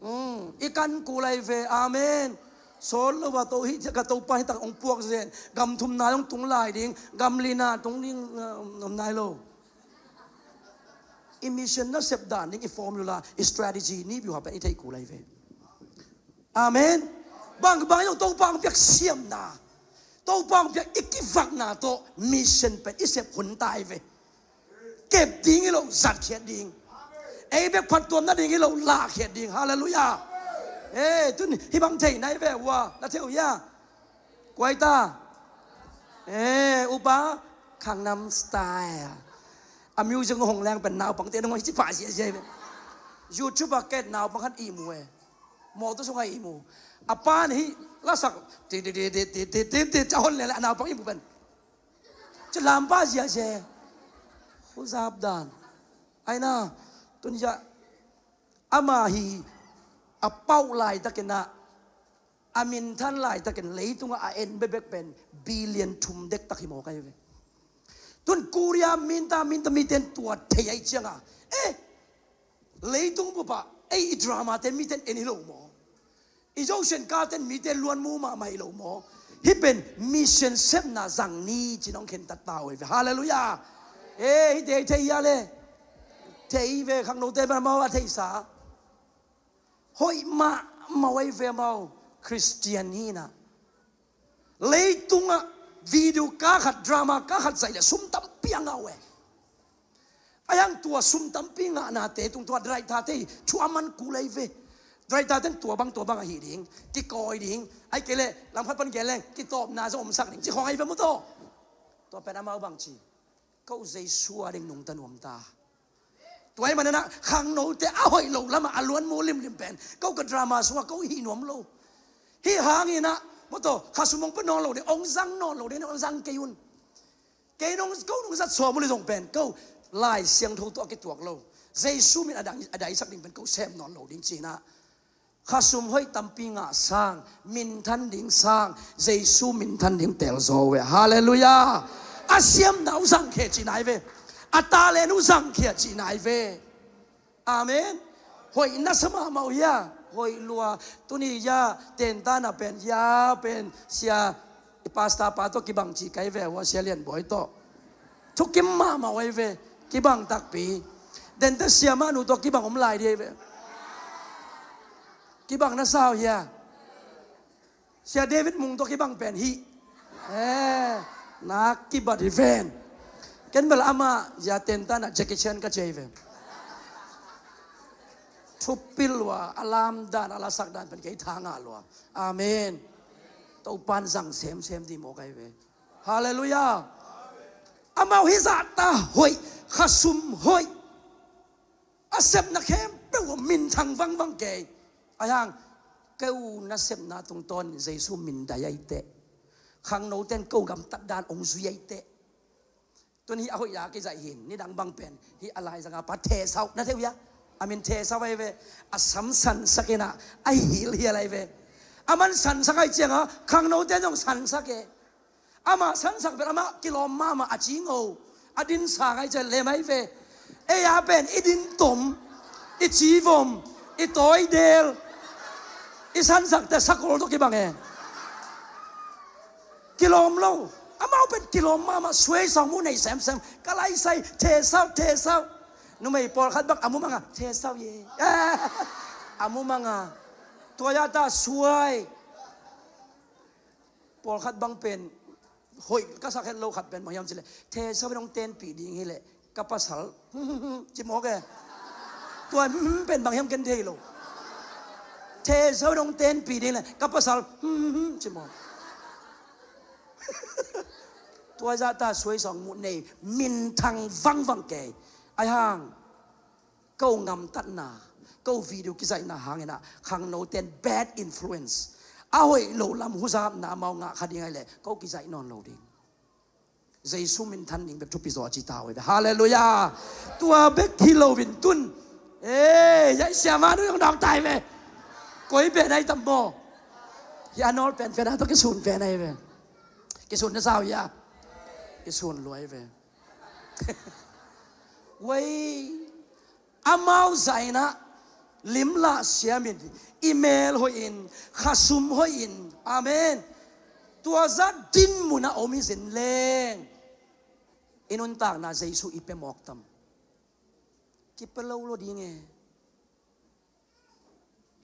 Mm, i kan ku lai ve. Amen. Sawl lo va to hi, ka Topa hi tak ong puak zen. Gam thumna ong tung lai ding. Gam lina tung ding, um, om nai lo. I mission nasep dan ding, i formula, i strategy, ni biu ha pen i thei ku lai ve. Amen. Bang, bang, i lo Topa ong piak siamna. Topa ong piak i kivakna to mission pen i sep hun tai ve. Kep ding i lo, zatkhiat ding. Ei bek phattuamna ding i lo, lahkhiat ding. Halleluiah. Eh, tun hih bang thei nai ve ua, na thei uh hia? Kuai ta. Eh, upa, Khangnam style. A music hong leng pen naupangte nong hong hi ci pah ziazia ve. YouTube a ket naupang khat i mu e. Mawtaw sungah i mu. A pan hih lasak ti ti ti ti ti ti ti ti a hon lele a naupang i mu pen. Ci lampa ziazia. Huzap dan. Aina, tun hia, ama hi a pauh laitakin ah, a minthan laitakin leitungah a en bebek pen billion thum dektak hi mawk ahi ve. Tun Korea minta, minta miten tua thei ahi cianga, eh, leitung bupah ei i drama ten miten en hi lo maw? I zosian katen mite luan mu mahmah hi lo maw? Hih pen mission sepna zang ni ci nong khentat ta uh hi ve. Halleluiah. Eh, hih te thei hia le? Thei ve, khangnote pen amau a theisa. Hoih mahmah uh ahi ve amau. Khristian hinah leitungah video ka khat, drama ka khat zaih le sum tampi a ngah uh e. Ahi hang tua sum tampi ngahnate tung tua director te hi thu a man kul ahi ve. Director ten tua bang tua bang ahi ding, kikawi ding, ahi kei leh lamkhat pan gen leng kitawpna zong omsak ding ci khawng ahi ve maw taw. Tua pen amau bang ci, ko Jesu a ding nungta nuam ta. Tua ahih manin ah khangnote a hoih lo lamah a luan mu limlim pen ko ka drama sungah ko hih nuam lo. Hih hangin ah maw taw, khasum hong pia nawn lo ding, hong zang nawn lo ding, hong zang kei un. Kei nong, ko nong zat sawm uh le zong pen ko Lai Siangtho tawh a kituak lo. Jesu min a dai, a daisak ding pen ko sem nawn lo ding ci-in ah khasum hoih tampi ngah sang, minthan ding sang, Jesu minthan ding telzaw uh e. Halleluiah. A siamna uh zangkhia cihna ahi ve. A talent uh zangkhia cihna ahi ve. Amen. Hoih na sa mahmah uh hia? Hoih lua. Tuni hia, tentana pen hia pen sia, i pastor pa tawh kibang ci kai ve uh a, Sia Lian Bawi tawh. Thukim mahmah uh ahi ve. Kibang takpi. Dente sia mah nu tawh kibang om lai di ahi ve. Kibang na sa uh hia? Sia David Mung tawh kibang pen hih. Eh, na kibat hi ven. Ken bel amah zia tentana Jackie Chan ka ci ahi ve. Thupil uh a, a lamdan, a lasak dan pen kei tha ngah lua. Amen. Topan zang semsem dih mawk ahi ve. Halleluiah. Amau hih zahta hoih, khasum hoih, a sepna khempeuh uh minthang vangvang kei. Ahi hang keu nasepna tungtawnin Jesu min dai ahi teh. Khangnoten ko gamtat dan hong zui ahi teh. Tun hih a hoih a kizaih hin, nidang bang pen hih a laizanga pa Thesau, na thei uh hia? A min Thesau ahi ve. A sam sansak inah a hilhial ahi ve. A man sansak ahi cianga khangnoten zong sansak e. Amah sansak pen amah kilawm mahmah, a cingo, a din sang ahi cian lem ahi ve. Ei a pen i din tom, i civom, i tawi del, i sansakte sakol tawh kibang e. Kilawm lo. Amau pen kilawm mahmah, suai sawng mu nei semsem. Ka laisai, Thesau, Thesau. Numei pawlkhat bang a mu manga, Thesau ye. A mu manga. Tua ya ta suai. Pawlkhat bang pen hoih ka sak het lo khat pen bang hiam cileh, Thesau in hong tenpih ding hileh ka pasal ci mawk e. Tua pen bang hiam ken thei lo. Thesau in hong tenpih ding hileh ka pasal ci mawk. Tua zahta suai sawng muh nei, minthang vangvang kei. Ahi hang ko ngamtatna, ko video kizaihna hanginah khangnoten bad influence, a hoih lo lam huzapna amau ngah kha ding ahi leh ko kizaih nawn lo ding. Jesu minthan ding bek thupi zaw a ci ta uh hi ve. Halleluiah. Tua bek hi loin tun, eh, ya i siama nu yong dawk tai ve. Koi pen ahi tam maw? Hi a nawl penpen a tawh kisun pen ahi ve. Kisun na sau hia? Kisun luai ve. Wei, amau zaina limlah siamin, i mel hoihin, khasum hoihin. Amen. Tua zah dinmun a om hi zin leng, i nuntakna Jesu i pia mawk tam? Kipia lo lo ding e.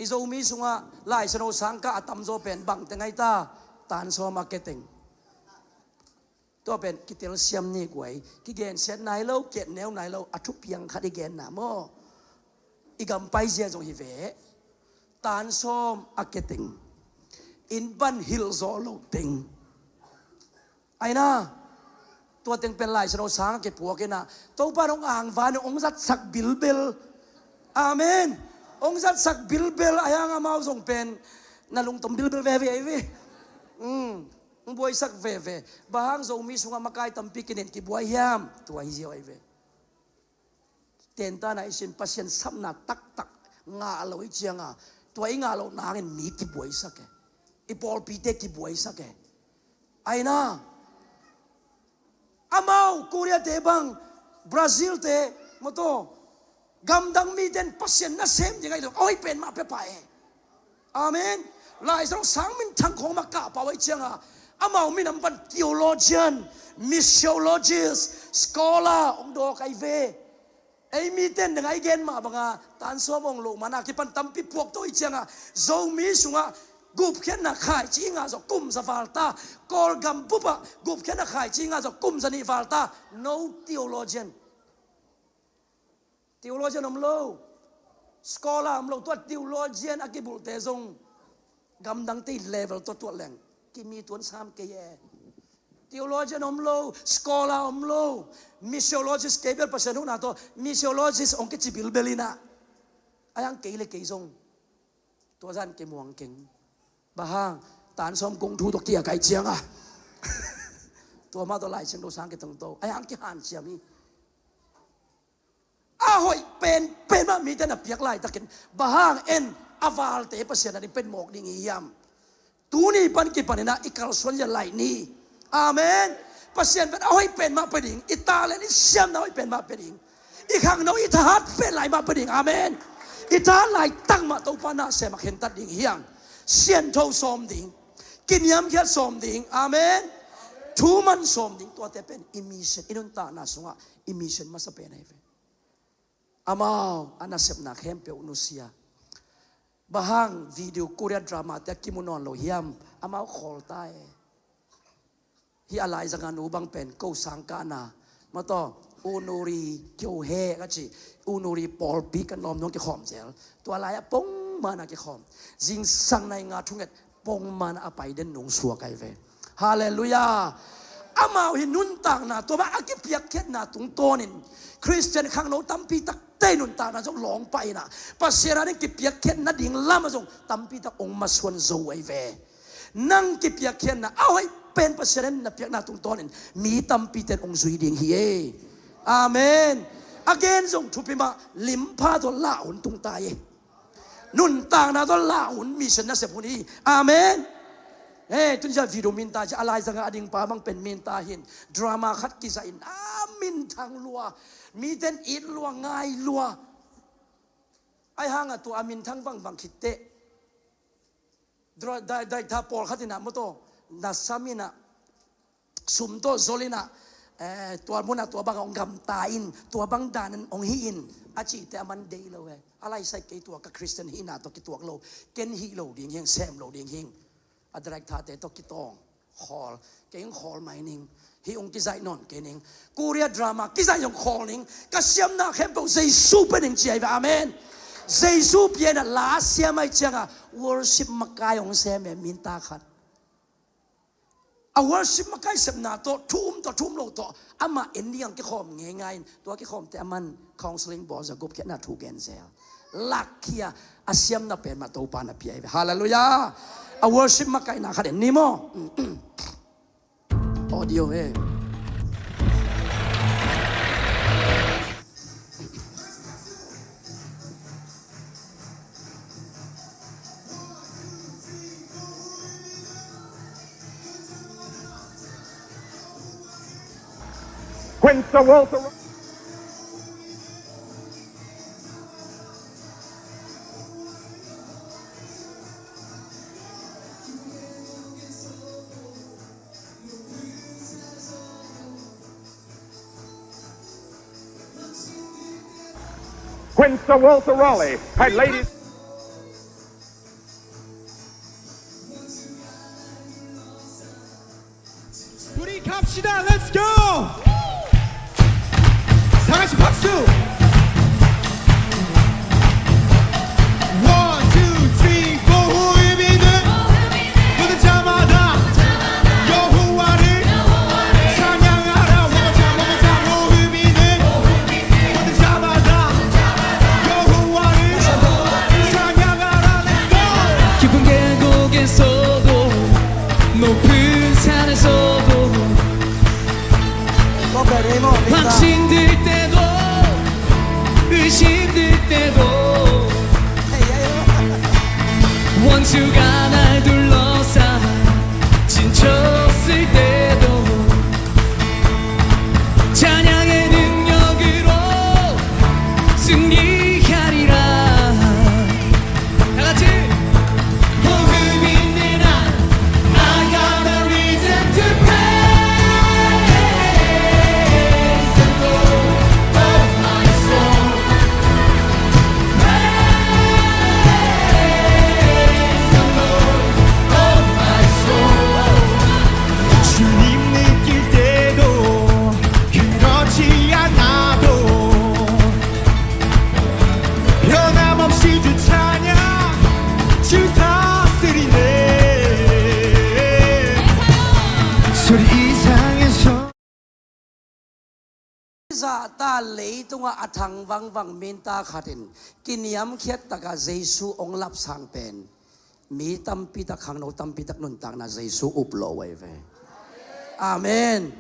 I Zomi sungah Lai Siangtho sangkah a tamzaw pen bangte ngai ta? Tansawm a keteng. Tua pen kitelsiam ni guai, kigensiat nai lo, kiatneu nai lo, a thupiang khat i genna maw. I gam paizia zong hi ve. Tansawm a keteng. Inn pan hilh zawh loh teng. Aina, tua teng pen Lai Siangtho sang a kipuak inah, Topa in hong angvan in hong zatsak bilbel. Amen. Hong zatsak bilbel, a hiang amau zong pen na lungtom bilbel veve ahi ve. Mm, hong buaisak veve. Bang hang Zomi sungah makai tampi kinen kibuai hiam? Tua hi ziau ahi ve. Tentana i sin Pasian sapna taktak ngah lo i cianga, tua i ngah loh nangin mi kibuaisak e. I pawlpite kibuaisak e. Aina, amau Korea te bang, Brazil te, maw taw, gamdang miten Pasian nasem ding ahi lo, a hoih pen mah pia pah e. Amen. Lai Siangtho sang minthang khong mah kah pah uh ahi cianga, amau minam pan theologian, missiologist, scholar hong dawk ahi ve. Ei miten dang a i gen mah banga tansawm hong loh mana kipan tampi puak to ahi cianga, Zomi sungah gupkhiatna khaici i ngah zawh kum za val ta, Kawlgam bupah gupkhiatna khaici i ngah zawh kum za nih val ta. No theologian. Theologian om lo, scholar om lo, tua theologian a kibulhte zong gamdangte level tua tuat leng kimi tuan sam kei e. Theologian om lo, scholar om lo, missiologist kei bel Pasian huhna tawh missiologist hong kici bilbel inah, a hiang kei le kei zong tua zan kimuang keng. Bang hang? Tansawm kung thu tawh kia kai cianga, tua mah tawh Lai Siangtho sang kitong to, a hiang kihanciam hi. A hoih penpen mah mite na piak laitakin, bang hang en a valte Pasian a ding pen mawk ding hi hiam? Tuni pan kipaninah i kalsuan zia lai ni. Amen. Pasian pen a hoih pen mah pia ding, i talent i siamna hoih pen mah pia ding, i khangno i thahat pen lai mah pia ding. Amen. I thahat laitak mah Topa na sem a khentat ding hiang. Siantho sawm ding, kiniamkhiat sawm ding. Amen. Thuman sawm ding, tuate pen i mission, i nuntakna sungah i mission masa pen ahi ve. Amau a nasepna khempeuh nusia. Bang hang video Korea drama te a kimu nawn lo hiam? Amau khawl ta e. Hih a laizanga nu bang pen ko sangkahna, maw taw, unuri kyo he ka ci, unuri pawlpi kan lawm nung kikhawm zel. Tua lai-ah pongmana kikhawm. Zingsang nai nga thunget pongmana a pai den nung suak ahi ve. Halleluiah. Amau hi nuntakna tua bang a kipiakkhiatna tungtawnin Khristian khangno tampi takte nuntakna zong lawng pah inah, Pasian a ding kipiakkhiat nading lamah zong tampi tak ong masuan zo ahi ve. Nang kipiakkhiatna a hoih pen Pasian in na piakna tungtawnin mi tampite in ong zui ding hi e. Amen. A gen zong thupi mah, limpha tawh lah hun tung ta e. Nuntakna tawh lah hun, mission nasep hun hi. Amen. He, tunzia video minta ci a, laizanga a dingpa bang pen minta hin, drama khat kizahin a minthang lua, mite in it lua, ngai lua. Ahi hanga tua a minthang vangvang khitteh, dra-, dai-, daitha pawlkhat inah, maw taw, nasam inah, sum tawh zol inah, eh, tua munah tua bangah ong gamta in, tua bang danin ong hih in, a cihte a man dei lo e. A laisai kei tua ka Khristian hihna tawh kituak lo, ken hih lo ding hiang, sem lo ding hiang. A director-te tawh kitawng, khawl, kei ong khawl mai ning. Hih ong kizaih nawn kei ning. Korea drama kizaih ong khawl ning. Ka siamna khempeuh Jesu pia ning ci ahi ve. Amen. Jesu pia inah la siam ahi cianga worship makai ong sem e, minta khat. A worship makai sepna tawh, thu um tawh, thu um lo tawh, amah en ding ang kikhawm ngeingai in, tua kikhawmte a man counseling bawl za, gupkhiatna thu gen zel. Lakkhia a siamna pen mah Topa na pia hi ve. Halleluiah. A worship makaina khat en ni maw. Audio he. Quinta Walter. Quinta Walter Raleigh. Hey, ladies. Put it up, Shida, let's go! 다 같이 박수! One, two, three, four. 호흡이 돼. 모든 자마다 여호와를 찬양하라. One more time, one more time. 호흡이 돼. 모든 자마다 여호와를 찬양하라. Let's go! 깊은 계곡에서도 높은 산에서도 방심될 때도 의심될 때도 원수가 날 둘러싸 지쳤을 때도 찬양의 능력으로 승리하리라. 다 같이. 호흡이 내나 I got a reason to praise the Lord, oh my soul. Praise the Lord, oh my soul. 주님 느낄 때도 그렇지 않아도 변함없이 주 찬양 주 다스리네. 소리 이상의 성 Zahta leitungah a thang vangvang minta khat in kiniamkhiat takah Jesu hong lapsang pen mi tampi tak, khangno tampi tak nuntakna Jesu up lo uh ahi ve. Amen.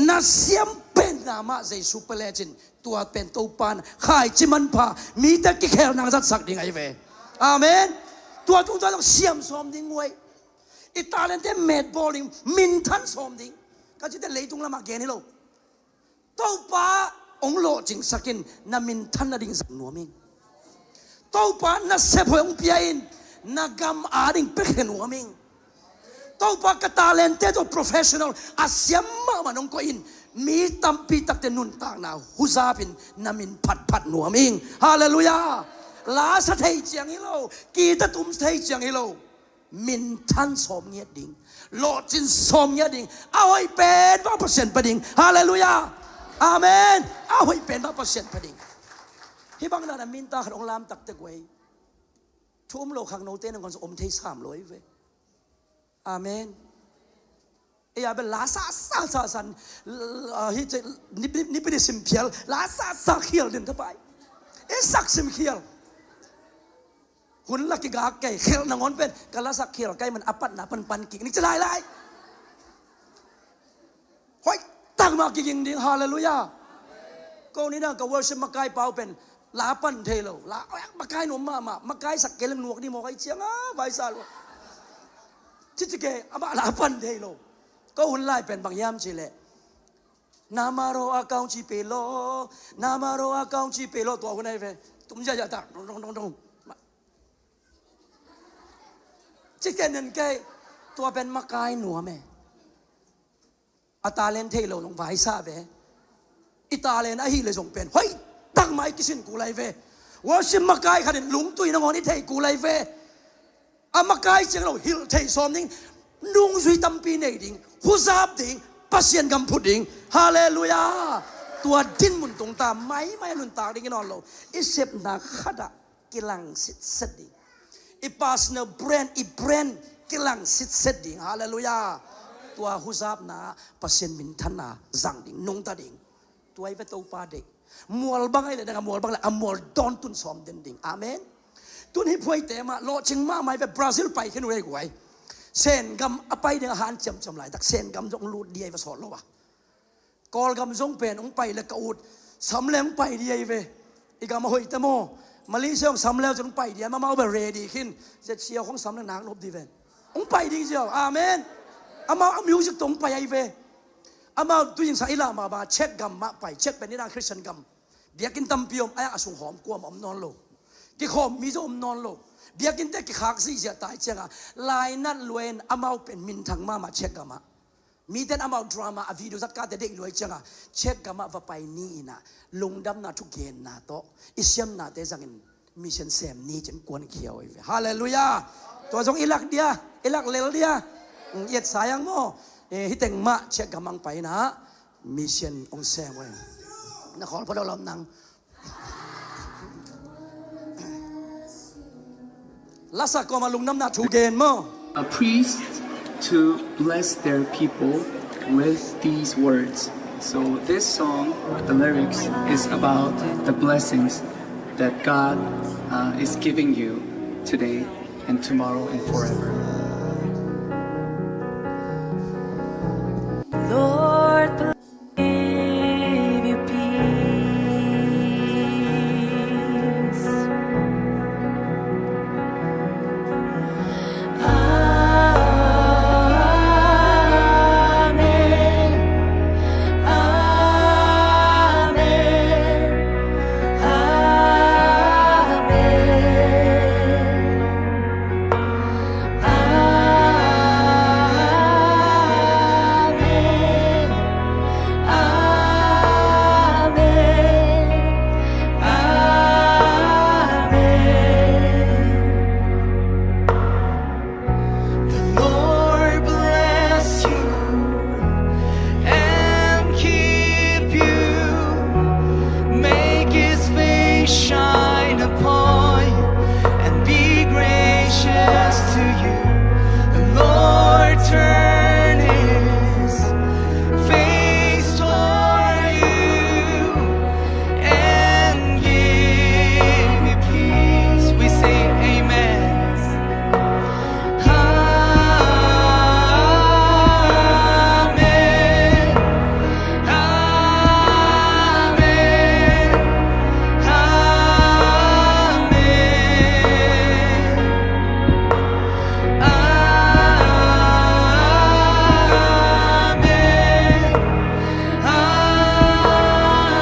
Na siam penna mah Jesu pia lecin tua pen Topa in khaici manpha mite kikhel nang zatsak ding ahi ve. Amen. Tua tungtawn zong siam sawm ding uh ahi. I talente metbawl ding, minthan sawm ding. Ka cite leitung lamah gen hi lo. Topa hong lawhcingsak in na minthan nading zang nuam ing. Topa nasep hoih hong pia in na gam ading piakhia nuam ing. Topa ka talente tawh professional a siam mahmah hong koih in mi tampi takte nuntakna huzap in na min phatphat nuam ing. Halleluiah. La sa thei ciang hi lo, kitatum thei ciang hi lo. Minthan sawm ngiat ding, lawhcin sawm ngiat ding, a hoih pen bang Pasian pia ding. Halleluiah. Amen. A hoih pen bang Pasian pia ding. Hih bang dan a minta khat hong lam taktek uh ahi. Thu um lo khangnote nangawn zong om thei sam lo ahi ve. Amen. Ei a bel la sa sa sa san, ah, hi ce, nipi nipi ni sim khial, la sa sa khial din thapai. Ei sak sim khial. Hun la kigak kei, khial nangawn pen ka la sak khial kai man a patna pan pan kik ning ci lailai. Hoih tak mah kiging ding. Halleluiah. Ko ni dang ka worship makai pau pen la pan thei lo, la makai nuam mahmah, makai sak kei leng nuak ding mawk ahi ciang a vaisa lo. Cici kei amah la pan thei lo. Ko hun lai pen bang hiam cih leh namaro a kaung ci pe lo, namaro a kaung ci pe lo, tua hun ahi ve. Tum ziahziah tak dong dong dong dong. Ci ken nen kei, tua pen makai nuam e. A talent thei lo nong vaisa ve. I talent ahih leh zong pen hoih tak mah i kisin kul ahi ve. Worship makai khat in lungtui nangawn i thei kul ahi ve. A makai ciang lo hilh thei sawm ding, nungzui tampi nei ding, huzap ding, Pasian gam phut ding. Halleluiah. Tua dinmun tungta maimai a nuntak ding i nawn lo. I sepna khatah kilang sitset ding. I personal brand, i brand kilang sitset ding. Halleluiah. Tua huzapna Pasian minthanna zang ding, nungta ding. Tua i ve Topa deih. Mual bang ahi leh dang a mual bang leh a mual dawn tun sawm den ding. Amen. Tun hih phuaite mah lawhcing mahmah i ve. Brazil pai khin uh ei guai. Sen gam a pai ding a han ciamciam laitak Sen gam zong lut di ahi ve sawt lo a. Kawlgam zong pen hong pai le ka ut sam le hong pai di ahi ve. I gam a hoih ta maw? Malaysia hong sam le cun hong pai di a, amau bel ready khin. Zet sia hong sam le nak nop di ven. Hong pai ding ziau. Amen. Amau a music tawh hong pai ahi ve. Amau tui-in sang i lah mahmah, Czech gam mah pai, Czech pen nidang Khristian gam. Biakinn tampi om, a sung hawm kuamah om nawn lo. Kikhawm mi zong om nawn lo. Biakinn te kikhak zihziah ta ahih ciangah, lainat lua-in amau pen minthang mahmah Czech gamah. Mite in amau drama, a video zat kate deih lua ahih ciangah, Czech gamah va pai ni in ah, lungdamna thugenna tawh i siamnate zangin mission sem ni ci-in kuankhia uh hi ve. Halleluiah. Tua zong i lak dia, i lak lel dia. Mm, i etsa hiang maw. Eh, hih teng mah Czech gam hong pai in ah mission hong sem uh hi. Na khawl pha lo lam nang. Lasa kuamah lungdamna thu gen maw. A priest to bless their people with these words. So this song, the lyrics is about the blessings that God, uh, is giving you today and tomorrow and forever. Lord, give you peace. Amen. Amen. Amen. Amen. Amen. Amen. The Lord bless you and keep you. Make his face shine upon you and be gracious to you. The Lord turn his face toward you and give you peace. We say amen. Amen. Amen. Amen.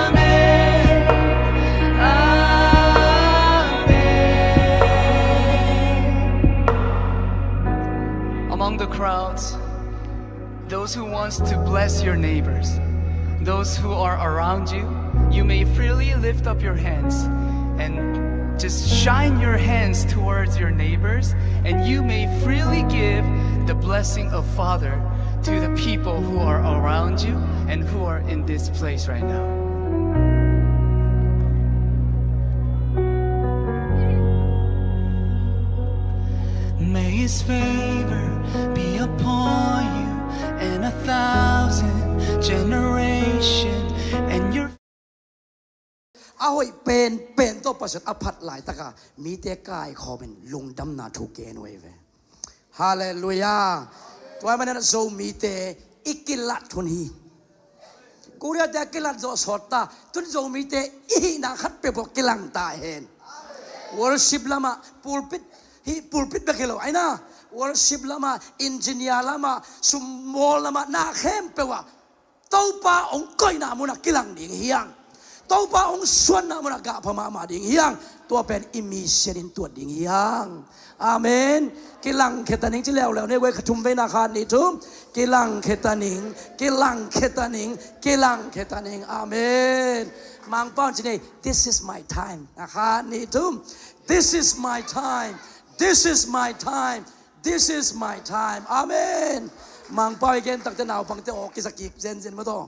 Amen. Amen. Amen. Among the crowds, those who wants to bless your neighbors, those who are around you, you may freely lift up your hands and just shine your hands towards your neighbors, and you may freely give the blessing of Father to the people who are around you and who are in this place right now. May his favor be upon you and a thousand generation and your A hoih penpen tawh Pasian a phat laitaka mite kaikhawmin lungdamna thu gen uh hi ve. Halleluiah. Tua ahih manin Zomite i kilat hun hi. Korea te a kilat zawh sawt ta. Tun Zomite i hihna khat peuhpeuh kilang ta hen. Worship lamah pulpit, hih pulpit bek hi lo, aina. Worship lamah, engineer lamah, summawl lamah, na khempeuh ah Topa hong koihna munah kilang ding hi hang. Topa hong suanna munah gahpha mahmah ding hi hang. Tua pen i mission in tuat ding hi hang. Amen. Kilang kheta ning ci leuleu ni, wei kha thum veina, khat nih thum. Kilang kheta ning, kilang kheta ning, kilang kheta ning. Amen. Mangpau ci ni, this is my time. Khat nih thum. This is my time. This is my time. This is my time. Amen. Mangpau i gen takte naupangte aw kisa kik zenzen maw taw.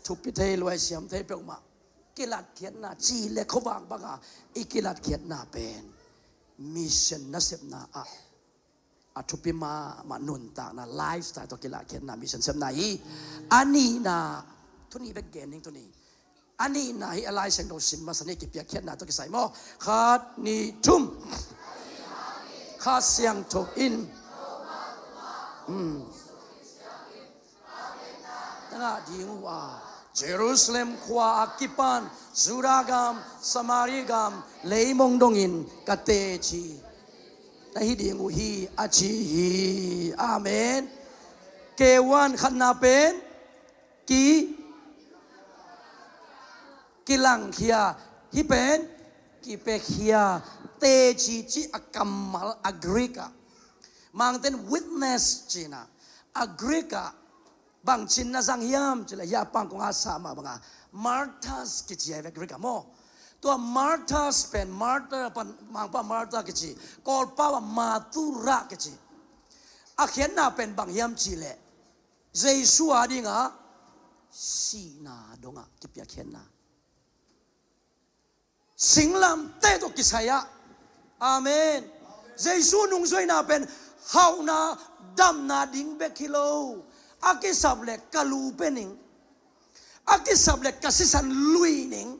Thupi thei luai siam thei peuhmah. Kilatkhiatna ci le khuavak banga i kilatkhiatna pen mission nasepna ah a thupi mahmah nuntakna lifestyle tawh kilatkhiatna mission sepna hi. A nihna, thu nih bek gen ning tuni. A nihna hi a Lai Siangtho sim masa ni, kipiakkhiatna tawh kisai maw. Khat, nih, thum. Kha Siangtho in, hmm, na ngah ding uh a, Jerusalem khua a kipan Judah gam, Samaria gam, leimong dongin ka teci na hi ding uh hi, a ci hi. Amen. K one khatna pen Ki, kilangkhia, hih pen kipiakhia, teci ci a kammal a Greek ah. Mangten witness cihna a Greek ah bang cin na zang hiam cih leh, hih a pangkong a sa mah banga martyrs kici a hi ve Greek ah maw. Tua martyrs pen, martyr pan Mangpa martyr kici, Kawlpau ah martura kici. A khiatna pen bang hiam cih leh Jesu a dinga sihna dongah kipiakkhiatna. Singlamteh tawh kisai ah. Amen. Jesu nungzuaina pen hauhna, damna ding bek hi lo. A kisap leh ka lu pia ning. A kisap leh ka sisan lui ning.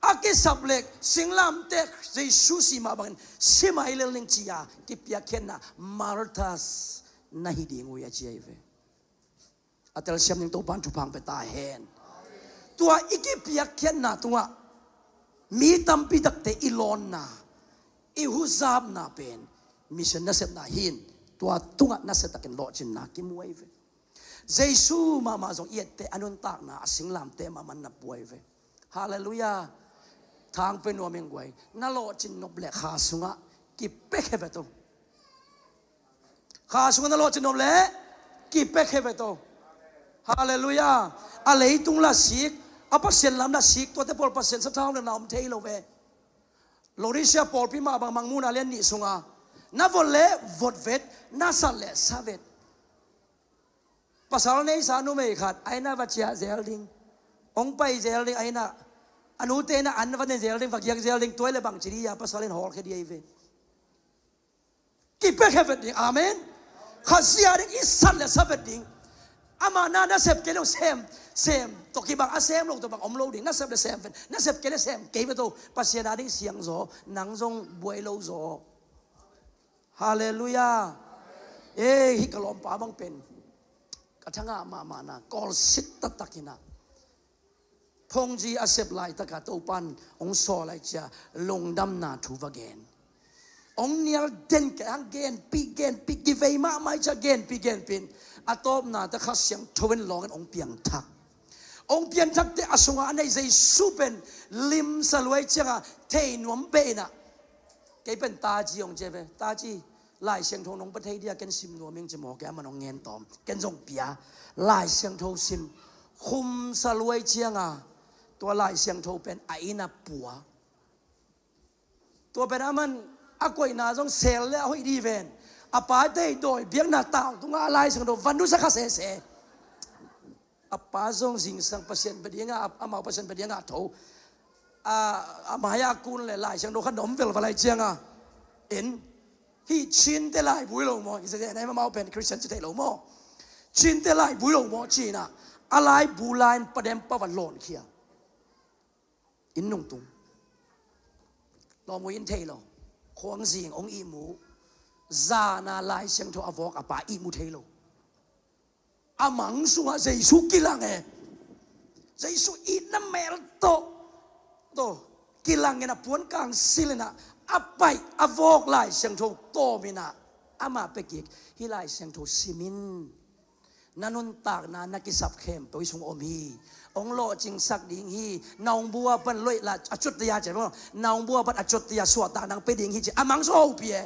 A kisap leh singlamteh Jesu si mah bangin si mai lel ning ci-a kipiakkhiatna, martyrs na hi ding uh hi a ci ahi ve. A telsiam ding Topan thupha pia ta hen. Tua i kipiakkhiatna tungah mi tampi takte i lawnna, i huzapna pen mission nasepna hi-in, tua tungah nasiatakin lawhcinna kimu ahi ve. Jesu mahmah zong i etteh a nuntakna a singlamteh mahmah na pua ahi ve. Halleluiah. Thang pia nuam ing guai. Na lawhcin nop leh kha sungah kipiakhia ve to. Kha sungah na lawhcin nop leh kipiakhia ve to. Halleluiah. A leitung la sik, a Pasian lam la sik, tuate pawl Pasian sathau na om thei lo ve. Laodicea pawlpi mah bang Mangmuhna lian nih sunga, na vot leh vot vet, na sat leh sa vet. Pasal neisa numei khat a inn ah va ciah zel ding, hong pai zel ding, a inn ah a nute inn ah an va ne zel ding, va giak zel ding, tua hi leh bang ci ding a, pasal in hawlkhia ding ahi ve. Kipiakhia vet ding. Amen. Kha zia ding i sat leh sa vet ding. Ama na nasep kei leh sem, sem tawh kibang, a sem lo tawh bang om lo ding. Nasep leh sem vet, nasep kei leh sem kei vet to. Pasian a ding siangzaw, nang zong buai lo zaw. Halleluiah. Ei, hih ka lawmpa bang pen ka thangah mahmahna, kawlsit taktak hi-in ah, phongzi a sep laitakah Topan hong sawl lai ciah lungdamna thu va gen. Hong nial den kei hang, genpih genpih, kivei mahmah ciah genpih genpih in, a tawpna teh Kha Siangtho in lawngin hong piangthak. Hong piangthak teh a sungah a nei Jesu pen limsa luai ciangah thei nuam beh in ah, kei pen taci hong ci ve, taci, Lai Siangtho nong pia thei dia, ken sim nuam ing ci maw, kei a man hong ngen tawm, ken zong pia. Lai Siangtho sim, khumsa luai cianga tua Lai Siangtho pen a inn ah pua. Tua pen a man a koihna zong sel leh a hoih dih ven. A pate dawi biakna tau tungah a Lai Siangtho va nusa kha sese. A pa zong zingsang Pasian bia dingah, a, amau Pasian bia dingah a tho. A, a mai-ah kun leh Lai Siangtho khat na om velval lai ciangah, en, hih Chinte laibu hi lo maw, hi zia na amau pen Christian ci thei lo maw, Chinte laibu hi lo maw ci-in ah, a laibu lai-in padem pa va lawnkhia. Inn nungtung. Lawm uh in thei lo. Khuang zing hong ihmu. Zana Lai Siangtho a vawk a pa ihmu thei lo. A mang sungah Jesu kilang e. Jesu itna mel tawh, tawh kilang in ah, puan kang sil in ah, a paih a vawk Lai Siangtho tawm in ah, amah pia kik, hih Lai Siangtho sim in. Na nuntakna na kisap khempeuh hih sung om hi. Hong lawhcingsak ding hi. Na hong bu a pan loih la a cut dia ci maw. Na hong bu a pan a cut dia suahtak nang pia ding hi ci. A mang sung hopih e.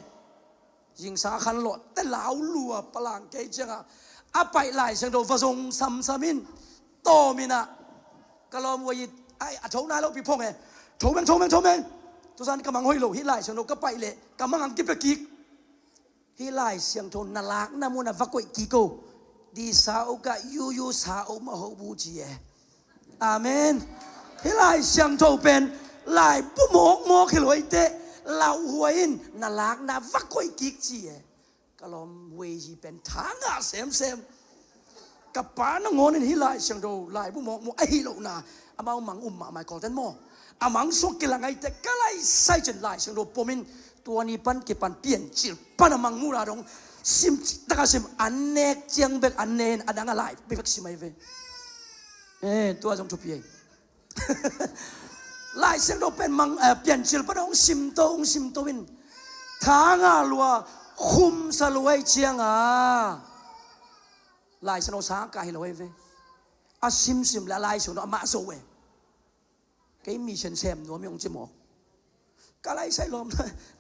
Zingsang a khan lawh teh lau lua palang kei ciangah, a paih Lai Siangtho va zong samsam in, tawm in ah, ka lawm uh a it, ai, a tho nai lo pi phong e. Tho meng, tho meng, tho meng. Tuzan ka mang hoih lo, hih Lai Siangtho ka paih leh ka mang hong kipia kik. Hih Lai Siangtho na lakna mun ah va koih kik o. Di sa o ka, yu yu sa o ma ho bu ci e. Amen. Hih Lai Siangtho pen laibu mawkmawk hi lo hi teh, lauhuai in na lakna va koih kik ci e. Ka lawm Wei Yi pen tha ngah semsem. Ka pa nangawn in hih Lai Siangtho laibu mawkmawk ahi lohna, amau mang um mahmah i Kawlten maw. A mang sung kilang ahi teh ka lai sai cin Lai Siangtho pom in, tua ni pan kipan Piancil pan a Mangmuhna dong sim, taktak a sim, an nek ciang bek an ne in, a dang a lai bek sim ahi ve. Eh, tua zong thupi ahi. Lai Siangtho pen mang, eh, Piancil pan hong simto, hong simto in, tha ngah lua, khumsa lua ahi cianga Lai Siangtho sang kah hi lo ahi ve. A simsim le a laisung no amah zo e. Kei mission sem nuam hi hong ci mawk. Ka laisai lawm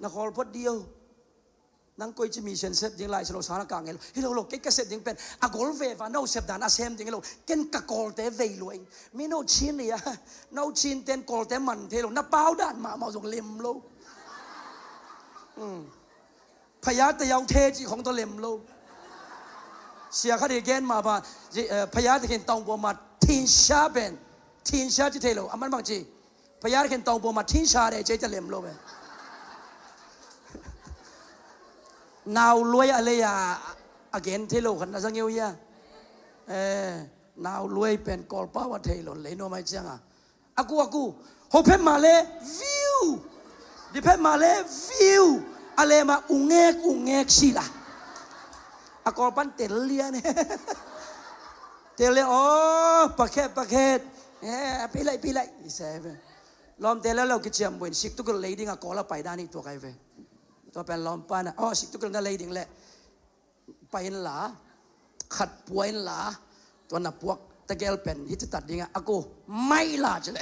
na khawl phot dih o. Nang koi ci mission sep ding lai si lo sana ka ngei lo. Hi lo lo, kei ka sep ding pen a gol ve va no sep dan a sem ding hi lo. Ken ka kawlte vei luai. Mi no chin lia. No chin ten kawlte man thei lo. Na pau dan mahmah zong lem lo. Phaya te yau the ci khong to lem lo. Sia khat i gen ma ba, phaya te khen tong bo ma thin sha ben. Thin sha ci thei lo. A man bang ci. Phaya te khen tong bo ma thin sha de ce ca lem lo be. Nau luai a lei a, a gen thei lo khat na zang eu ia. Nau luai pen kol pau a thei lo lei no mai ciang a. A ku, a ku. Ho phet ma le view. Di phet ma le view. A le ma ungek ungek sila. A kol pan tel lian. Tel lian o pakhet pakhet. Pilai pilai. Lawm tel lo kiciam buin sik tukul lei ding a kol a pai dan hi tua kai ve. Tua pen lawm pan a o sik tukul na lei ding le. Pai inla khat pua inla tua na puak tegel pen hih citat dingah a ko mai la ci le.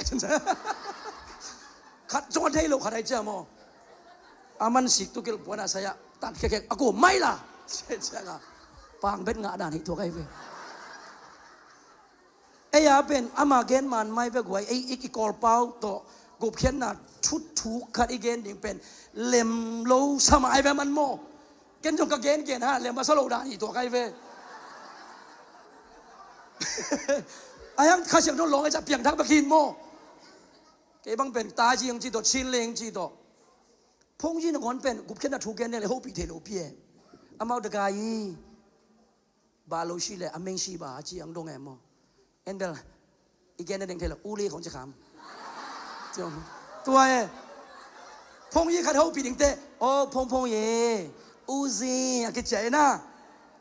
Khat zong a thei lo khat ai cia maw? A man sik tukil puan a saya tan khekhek a ko mai la. Cia cia nga pang bet ngah dan hih tua kai ve. Ei a pen ama gen man mai ve guai ei i kawlpau tawh gupkhiatna thutthuk khat i gen ding pen lem lo sa mai ve man maw? Ken zong ka gen gen ha lem a sa lo dan hi tua kai ve. A hiang kha siang dong lawng ei ca piang thak bek hin maw? Kei bang pen ta zing ci tawh chin leng ci tawh phongzi na ngawn pen gupkhiatna thu gen ding le hopih thei lo pi e. Amau dagai hi. Ba lo si le a meng si ba a ci ang dong em maw? En bel i gen na deng thei lo u li khong ci kham. Tua e phongyi khat ho pi ding te o phongphongyi u zin a kicia e na.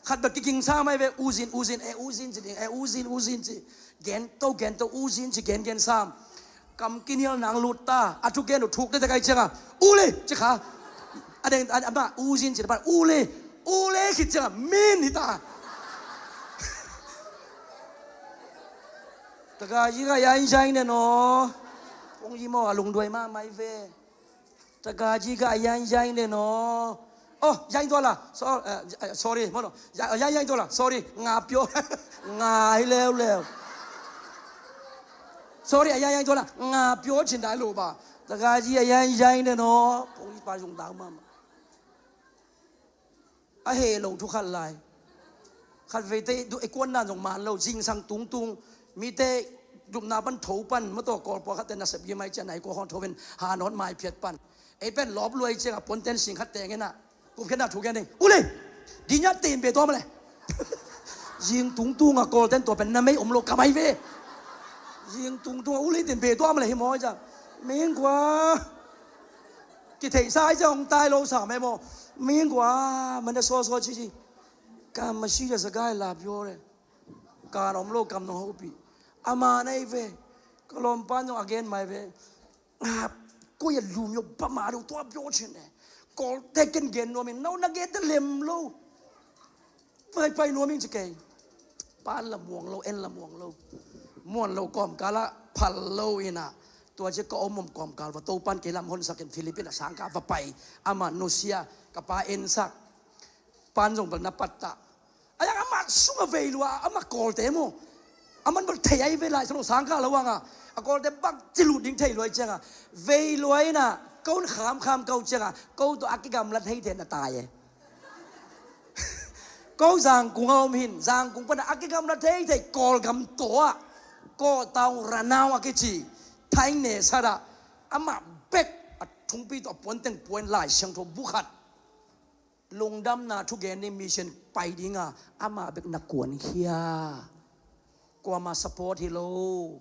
Khat bek kiking sa mai ve u zin u zin e u zin ci ding e u zin u zin ci. Gen to gen to u zin ci gen gen sam. Kam kinial nang lut ta a thu gen uh thuk dek dek ai cianga u le ci kha. A deng a ma u zin ci pan u le u le khit cianga min hi ta. Taka ji ga yan zai ne no. Kong ji mo a lung duai ma mai ve. Taka ji ga yan zai ne no. Oh, yain tua la. Sorry, mono. Yain yain tua la. Sorry, nga pio. Nga hi leu leu. Sorry, yain yain tua la. Nga pio chin dai lo ba. Taka ji yain yain ne no. Kong pa zung dau mama. A he lo thu khat lai. Khat vei te i kuan nan zong man lo zingsang tungtung. Mi te dupna pan tho pan motor kawlpua khat te nasep gi mai cian ai kua hon tho ven ha not mai phiat pan. Ei pen lawp luai cianga puanten sing khat teng ina. Gupkhiatna thu gen ding u le. Dinya ten be tua ma le. Zing tungtunga kawlten tua pen na mei om lo ka mai ve. Zing tungtunga u le ten be tua ma le hi maw ai ca. Ming kua. Kitheihsa ai ca hong tai lo sa mai maw. Ming kua. Mana saw saw ci ci. Ka ma si ya sa gai la pyo le. Ka na om lo kam nong hopi. Ama nei ve. Ka lawm pan zong a gen mai ve. Koi a lum yo ba ma dong tua pyo chin e. Kol te ken gen nuam in nau na gen te lem lo. Pai pai nuam in ci kei. Pan la muang lo en la muang lo. Muan lo kawmkal ah phal lo ina. Tua ci ka om om kawmkal va to pan kei lam honsak in Philippine a sangka va pai. Ama nusia ka pa ensak. Pan zong bal na patta. A yang ama sunga vei lua ama kawlte maw? Aman bal thei ai vei lai salo sangka lo anga a kawlte bak ci lut ding thei luai cianga vei luai na ko kham kham ko cianga ko to a kigamlat hei thei na tai e. Ko zangkung a om hin zangkung pana a kigamlat hei thei kawlgam to a ko tau ranau a kici thaing ne sara ama bek a thungpi to a puanteng puan lai siangtho bukhat. Lungdamna thugen ding mission pai dinga ama bek na kuankhia. Kuama support hi lo.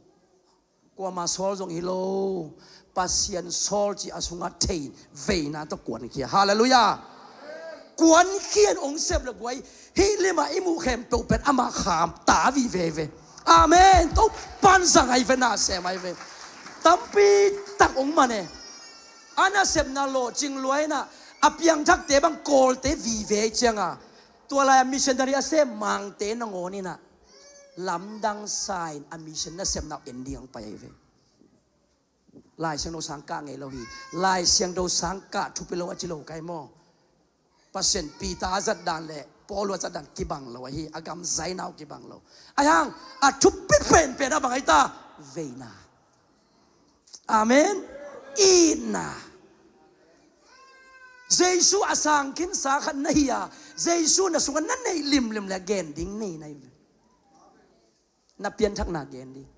Kuama sawl zong hi lo. Pasian sawl ci a sunga thei veina tawh kuankhia. Halleluiah. Kuankhian ong sep le guai hih lima i muh khempeuh pen ama kham ta viveve. Amen. To pan zang ai ve na sem ai ve. Tampi tak ong mane. A nasepna lawhcing luaina a piangthakte bang kawlte vive cianga tua lai-a missionary a sem mangte nangawn ina lamdang sa-in a mission nasepna uh en ding hong pai ahi ve. Lai Siangtho sangkah ngei lo hi. Lai Siangtho sangkah thupi lo a ci lo kai maw? Pasian Peter a zat dan le Paul a zat dan kibang lo ahi. A gam zaina uh kibang lo. Ahi hang a thupi penpen a bang ahi ta? Veina. Amen. Itna. Jesu a sang khinsa khat na hi a, Jesu na sungah na neih limlim le gen ding nei na hi ve. Na pianthakna gen ding.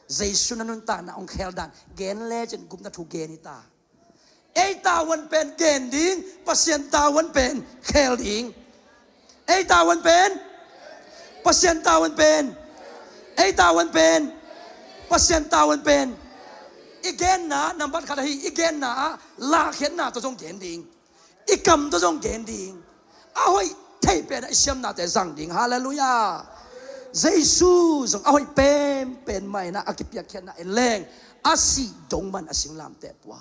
Jesu na nuntakna hong khel dan gen lecin gupna thu gen hi ta. Ei tavuan pen gen ding, Pasian tavuan pen khel ding. Ei tavuan pen, Pasian tavuan pen, ei tavuan pen, Pasian tavuan pen. I genna nambat khat ahi, i genna ah lahkhiatna tawh zong gen ding. I kam tawh zong gen ding. A hoih thei pen a i siamnate zang ding. Halleluiah. Jesu zong a hoih penpen mah in a kipiakkhiatna en leng a sih dong man a singlamteh pua.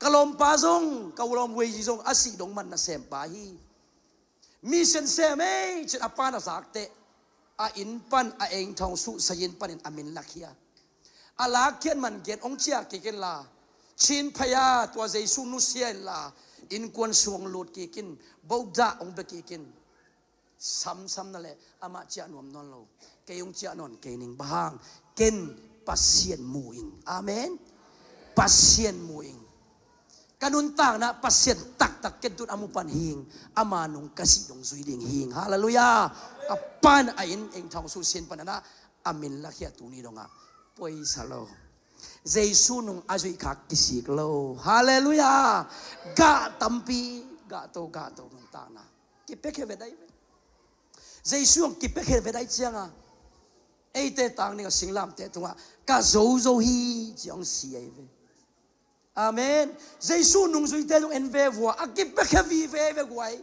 Ka lawmpa zong, ka lawm Wei zong a sih dong man nasempa hi. Mission sem ei cin a pa na zak teh a inn pan a eng thong suh sa inn panin a min lakhia. A lakkhiat man gen hong ciah kik inla, Chin phaya tua Jesu nusia inla, innkuan sung hong lut kik in, bodah hong bia kik in. Samsam na le amah ciah nuam nawn lo. Kei hong ciah nawn kei ning, bang hang ken Pasian mu ing. Amen. Pasian mu ing. Ka nuntakna Pasian taktak ken tun a mu pan hing, ama nung ka sih dong zui ding hing. Halleluiah. A pan a inn eng thong suh sin pan a na a min lakhia tuni dongah. Poisa lo. Jesu nung a zuih khak kisik lo. Halleluiah. Gah tampi, gah to, gah to nuntakna. Kipiakhia ve dai ve. Jesu ang kipiakhia ve dai cianga eite tang ning a singlamteh tungah ka zozo hi ciang si ahi ve. Amen. Jesu nungzuite zong en ve vua, a kipiakhia vive ve guai.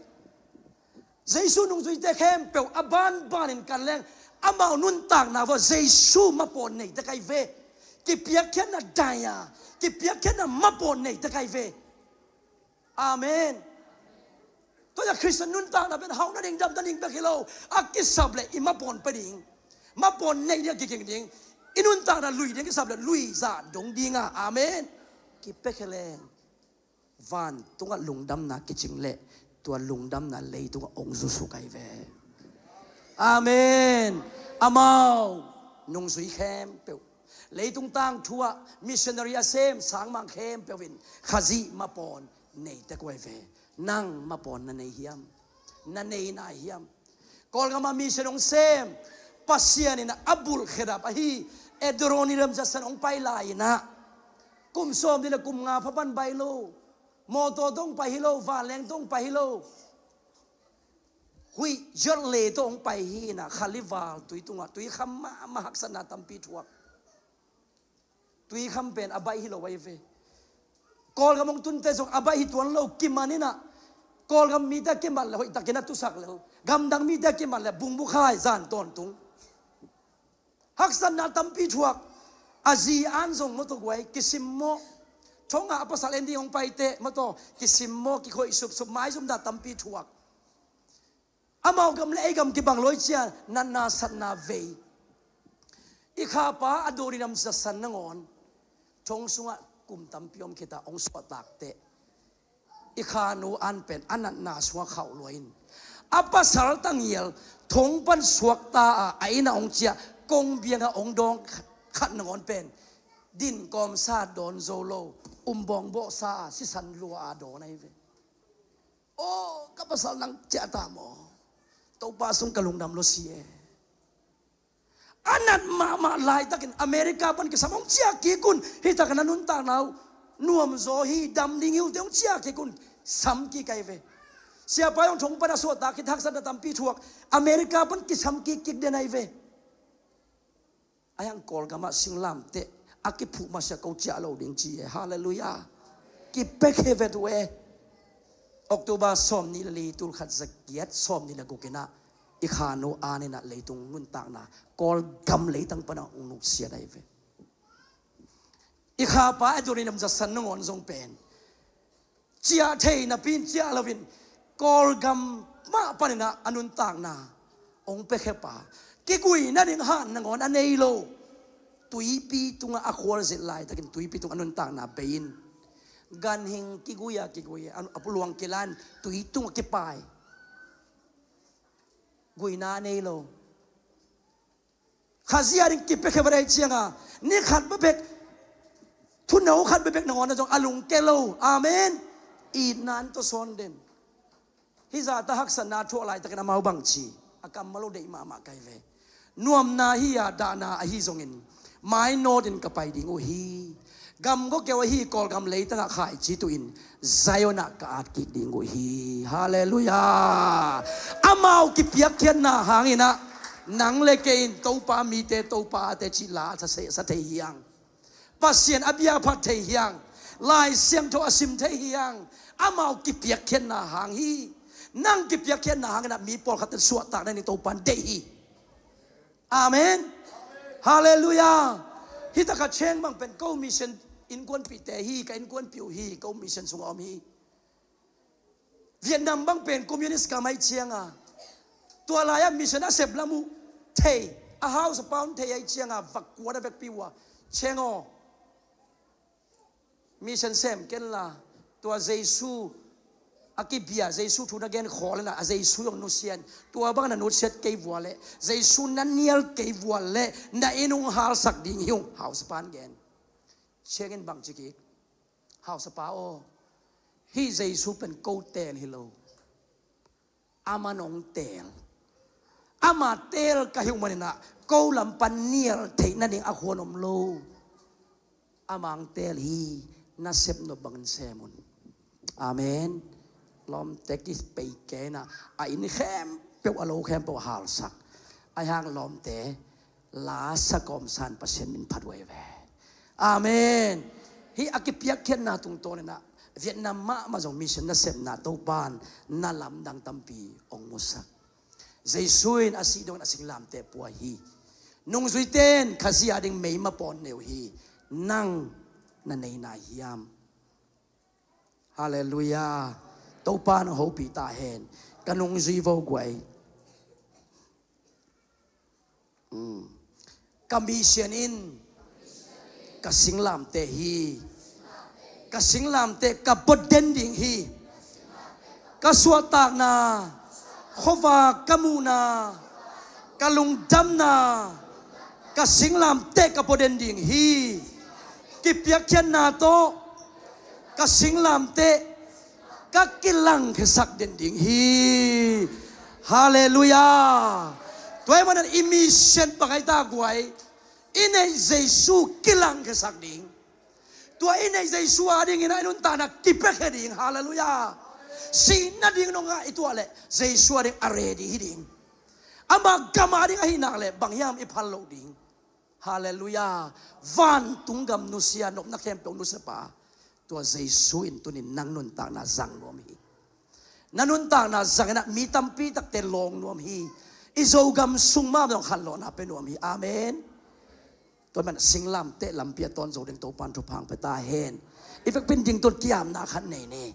Jesu nungzuite khempeuh a banbanin kan leng amau nuntakna vua Jesu mapawn nei tek ahi ve. Kipiakkhiatna dai a, kipiakkhiatna mapawn nei tek ahi ve. Amen. Tua Khristian nuntakna pen hauh nading dam nading bek hi lo. A kisap le i mapawn pia ding. Mapawn nei ding a kiging ding. I nuntakna lui ding kisap le lui zan dong dinga. Amen. Kipiakhia leng vantungah lungdamna kicing leh tua lungdamna leitungah hong zusuk ahi ve. Amen. Amau nungzui khempeuh, leitung tangthu ah missionary a sem sangmang khempeuh in Khazih mapawn nei tek uh ahi ve. Nang mapawn na nei hiam? Na nei nai hiam? Kawlgam ah mission hong sem Pasian in a bulh khedap ahi Adoniram Judson hong pai lai in ah kum sawm ni le kum nga pha pan bai lo. Mawtaw tawh hong pai hi lo, vanleng tawh hong pai hi lo. Huih ziat le tawh hong pai hi in ah Khalival tui tungah tuikham mahmah haksatna tampi thuak. Tuikham pen a baih hi lo ahi ve. Kawlgam hong tunte zong a baih hi tuan lo, kiman in ah Kawlgam mite a kiman le hoihtakin a tusak lel. Gamdang mite a kiman le bungbukhai zan tawntung. Haksatna tampi thuak. A zi an zong mawtaw guai kisim maw. Thonga a pasal en ding hong paite mawtaw kisim maw, kikhoih supsup, maizumna tampi thuak. Amau gam le ei gam kibang lo i cia, natna satna vei. I khapa Adoniram Judson nangawn thong sungah kum tampi om khit a hong suahtak teh, i khanu an pen a natna sungah khauh lua in, a pasal tangial thong pan suakta a, a inn ah hong ciah, kong biangah hong dawng khat nangawn pen din kawmsa dawn zo lo, um bawngbawhsa a, sisan lua a dawn ahi ve. Aw ka pasal, nang ciah ta maw? Topa sung ka lungdam lo si e. A nat mahmah laitakin America pan kisam hong ciah kik un, hi takin a nuntakna uh nuamzaw hi, dam ding hi uh teh hong ciah kik un, sam kik ahi ve. Siapa hong thong pan a suahtak khit, haksatna tampi thuak, America pan kisam kik kik den ahi ve. Ahi hang Kawlgam ah singlamteh a kiphuh masiah ko ciah lo ding ci e. Halleluiah. Kipiakhia vet uh e. October sawm nih le li, tul khat za giat sawm nih le guk in ah i khanu an in ah leitung nuntakna Kawlgam leitang pan ah hong nuksiat ahi ve. I khapa Adoniram Judson nangawn zong pen ciah thei napi in ciah lo in, Kawlgam mah pan in ah a nuntakna hong piakhia pa, Kiguina ding han nangawn a nei lo. Tuipi tungah a khualzin laitakin tuipi tungah a nuntakna bei in, ganhing kigui a kigui a, a puluang kilan tui tungah kipai. Guina a nei lo. Khazia ding kipiakhia va dei cianga ni khat bek, thuno khat bek nangawn a zong a lungke lo. Amen. Itna an tawsawn den. Hih zahta haksatna thuah laitakin amau bangci a kammal lo deih mahmah kai ve. Nuamna hi a dahna ahi zongin mainawt in ka pai ding uh hi. Gamgawkeu ahi Kawlgam leitangah khaici tuhin Zion ah ka at kik ding uh hi. Halleluiah. Amau kipiakkhiatna hanginah nang le kei in Topa mite Topa ate cih la a sa thei hiang. Pasian a biak a phat thei hiang. Lai Siangtho a sim thei hiang. Amau kipiakkhiatna hang hi. Nang kipiakkhiatna hanginah mi pawlkhat in suahtakna ni Topan deih hi. Amen. Halleluiah. Hih taka cheng bang pen ko mission innkuanpihte hi, ka innkuanpih uh hi, ko mission sungah om hi. Vietnam bang pen communist kam ahi cianga tua lai-ah mission a sep lam uh thei, a house a pound thei ahi cianga va kuat a vekpi uh a, cheng aw, mission sem kenla, tua Jesu a kibia Jesu thu na gen khawl inah a Jesu zong nusian, tua bang na nusiat kei vua leh Jesu na nial kei vua leh na inn hong halsak ding hi ung, house a pan gen. Cheng in bang ci kik, hausapa aw, hih Jesu pen ko teel hi lo. Aman hong teel. Ama teel ka hih uh maninah ko lam pan nial theih nading a khuan om lo. Ama hong teel hi. Na sep nop bangin sem un. Amen. Lawmte kipei kenah a inn khempeuh a lo khempeuh a halsak. Ahi hang lawmte la sakawm san Pasian min phat uh ahi ve. Amen. Hih a kipiakkhiatna tungtawninah Vietnam mahmah zong mission nasepna Topan na lamdang tampi hong musak. Jesu in a sih dongin a singlamteh pua hi. Nungzuite in Khazih a ding meima pawn nei uh hi. Nang na nei nai hiam? Halleluiah. Topa na hopih ta hen. Ka nungzui vo guai. Ka mission in ka singlamteh hi. Ka singlamteh ka bot den ding hi. Ka suahtakna, khuavak ka muhna, ka lungdamna, ka singlamteh ka bot den ding hi. Kipiakkhiatna tawh ka singlamteh ka kilangkhiasak den ding hi. Halleluiah. Tua ahih manin i mission bang ahi ta guai, i neih Jesu kilangkhiasak ding. Tua i neih Jesu a dingin a i nuntakna kipiakhia ding. Halleluiah. Sihna ding nong ngah i tuah leh Jesu a ding a ready hi ding. Ama gam a ding ahi nak leh bang hiam i phal loh ding. Halleluiah. Vantung gam nusia, nopna khempeuh nusia pa, tua Jesu in tunin nang nuntakna zang nuam hi. Na nuntakna zanginah mi tampi takte lawng nuam hi. I Zogam sung mah zong khanlawhna pia nuam hi. Amen. Tua man singlamteh lampi a tawn zo ding Topan thupha hong pia ta hen. I vekpin ding tun kiamna khat nei ni.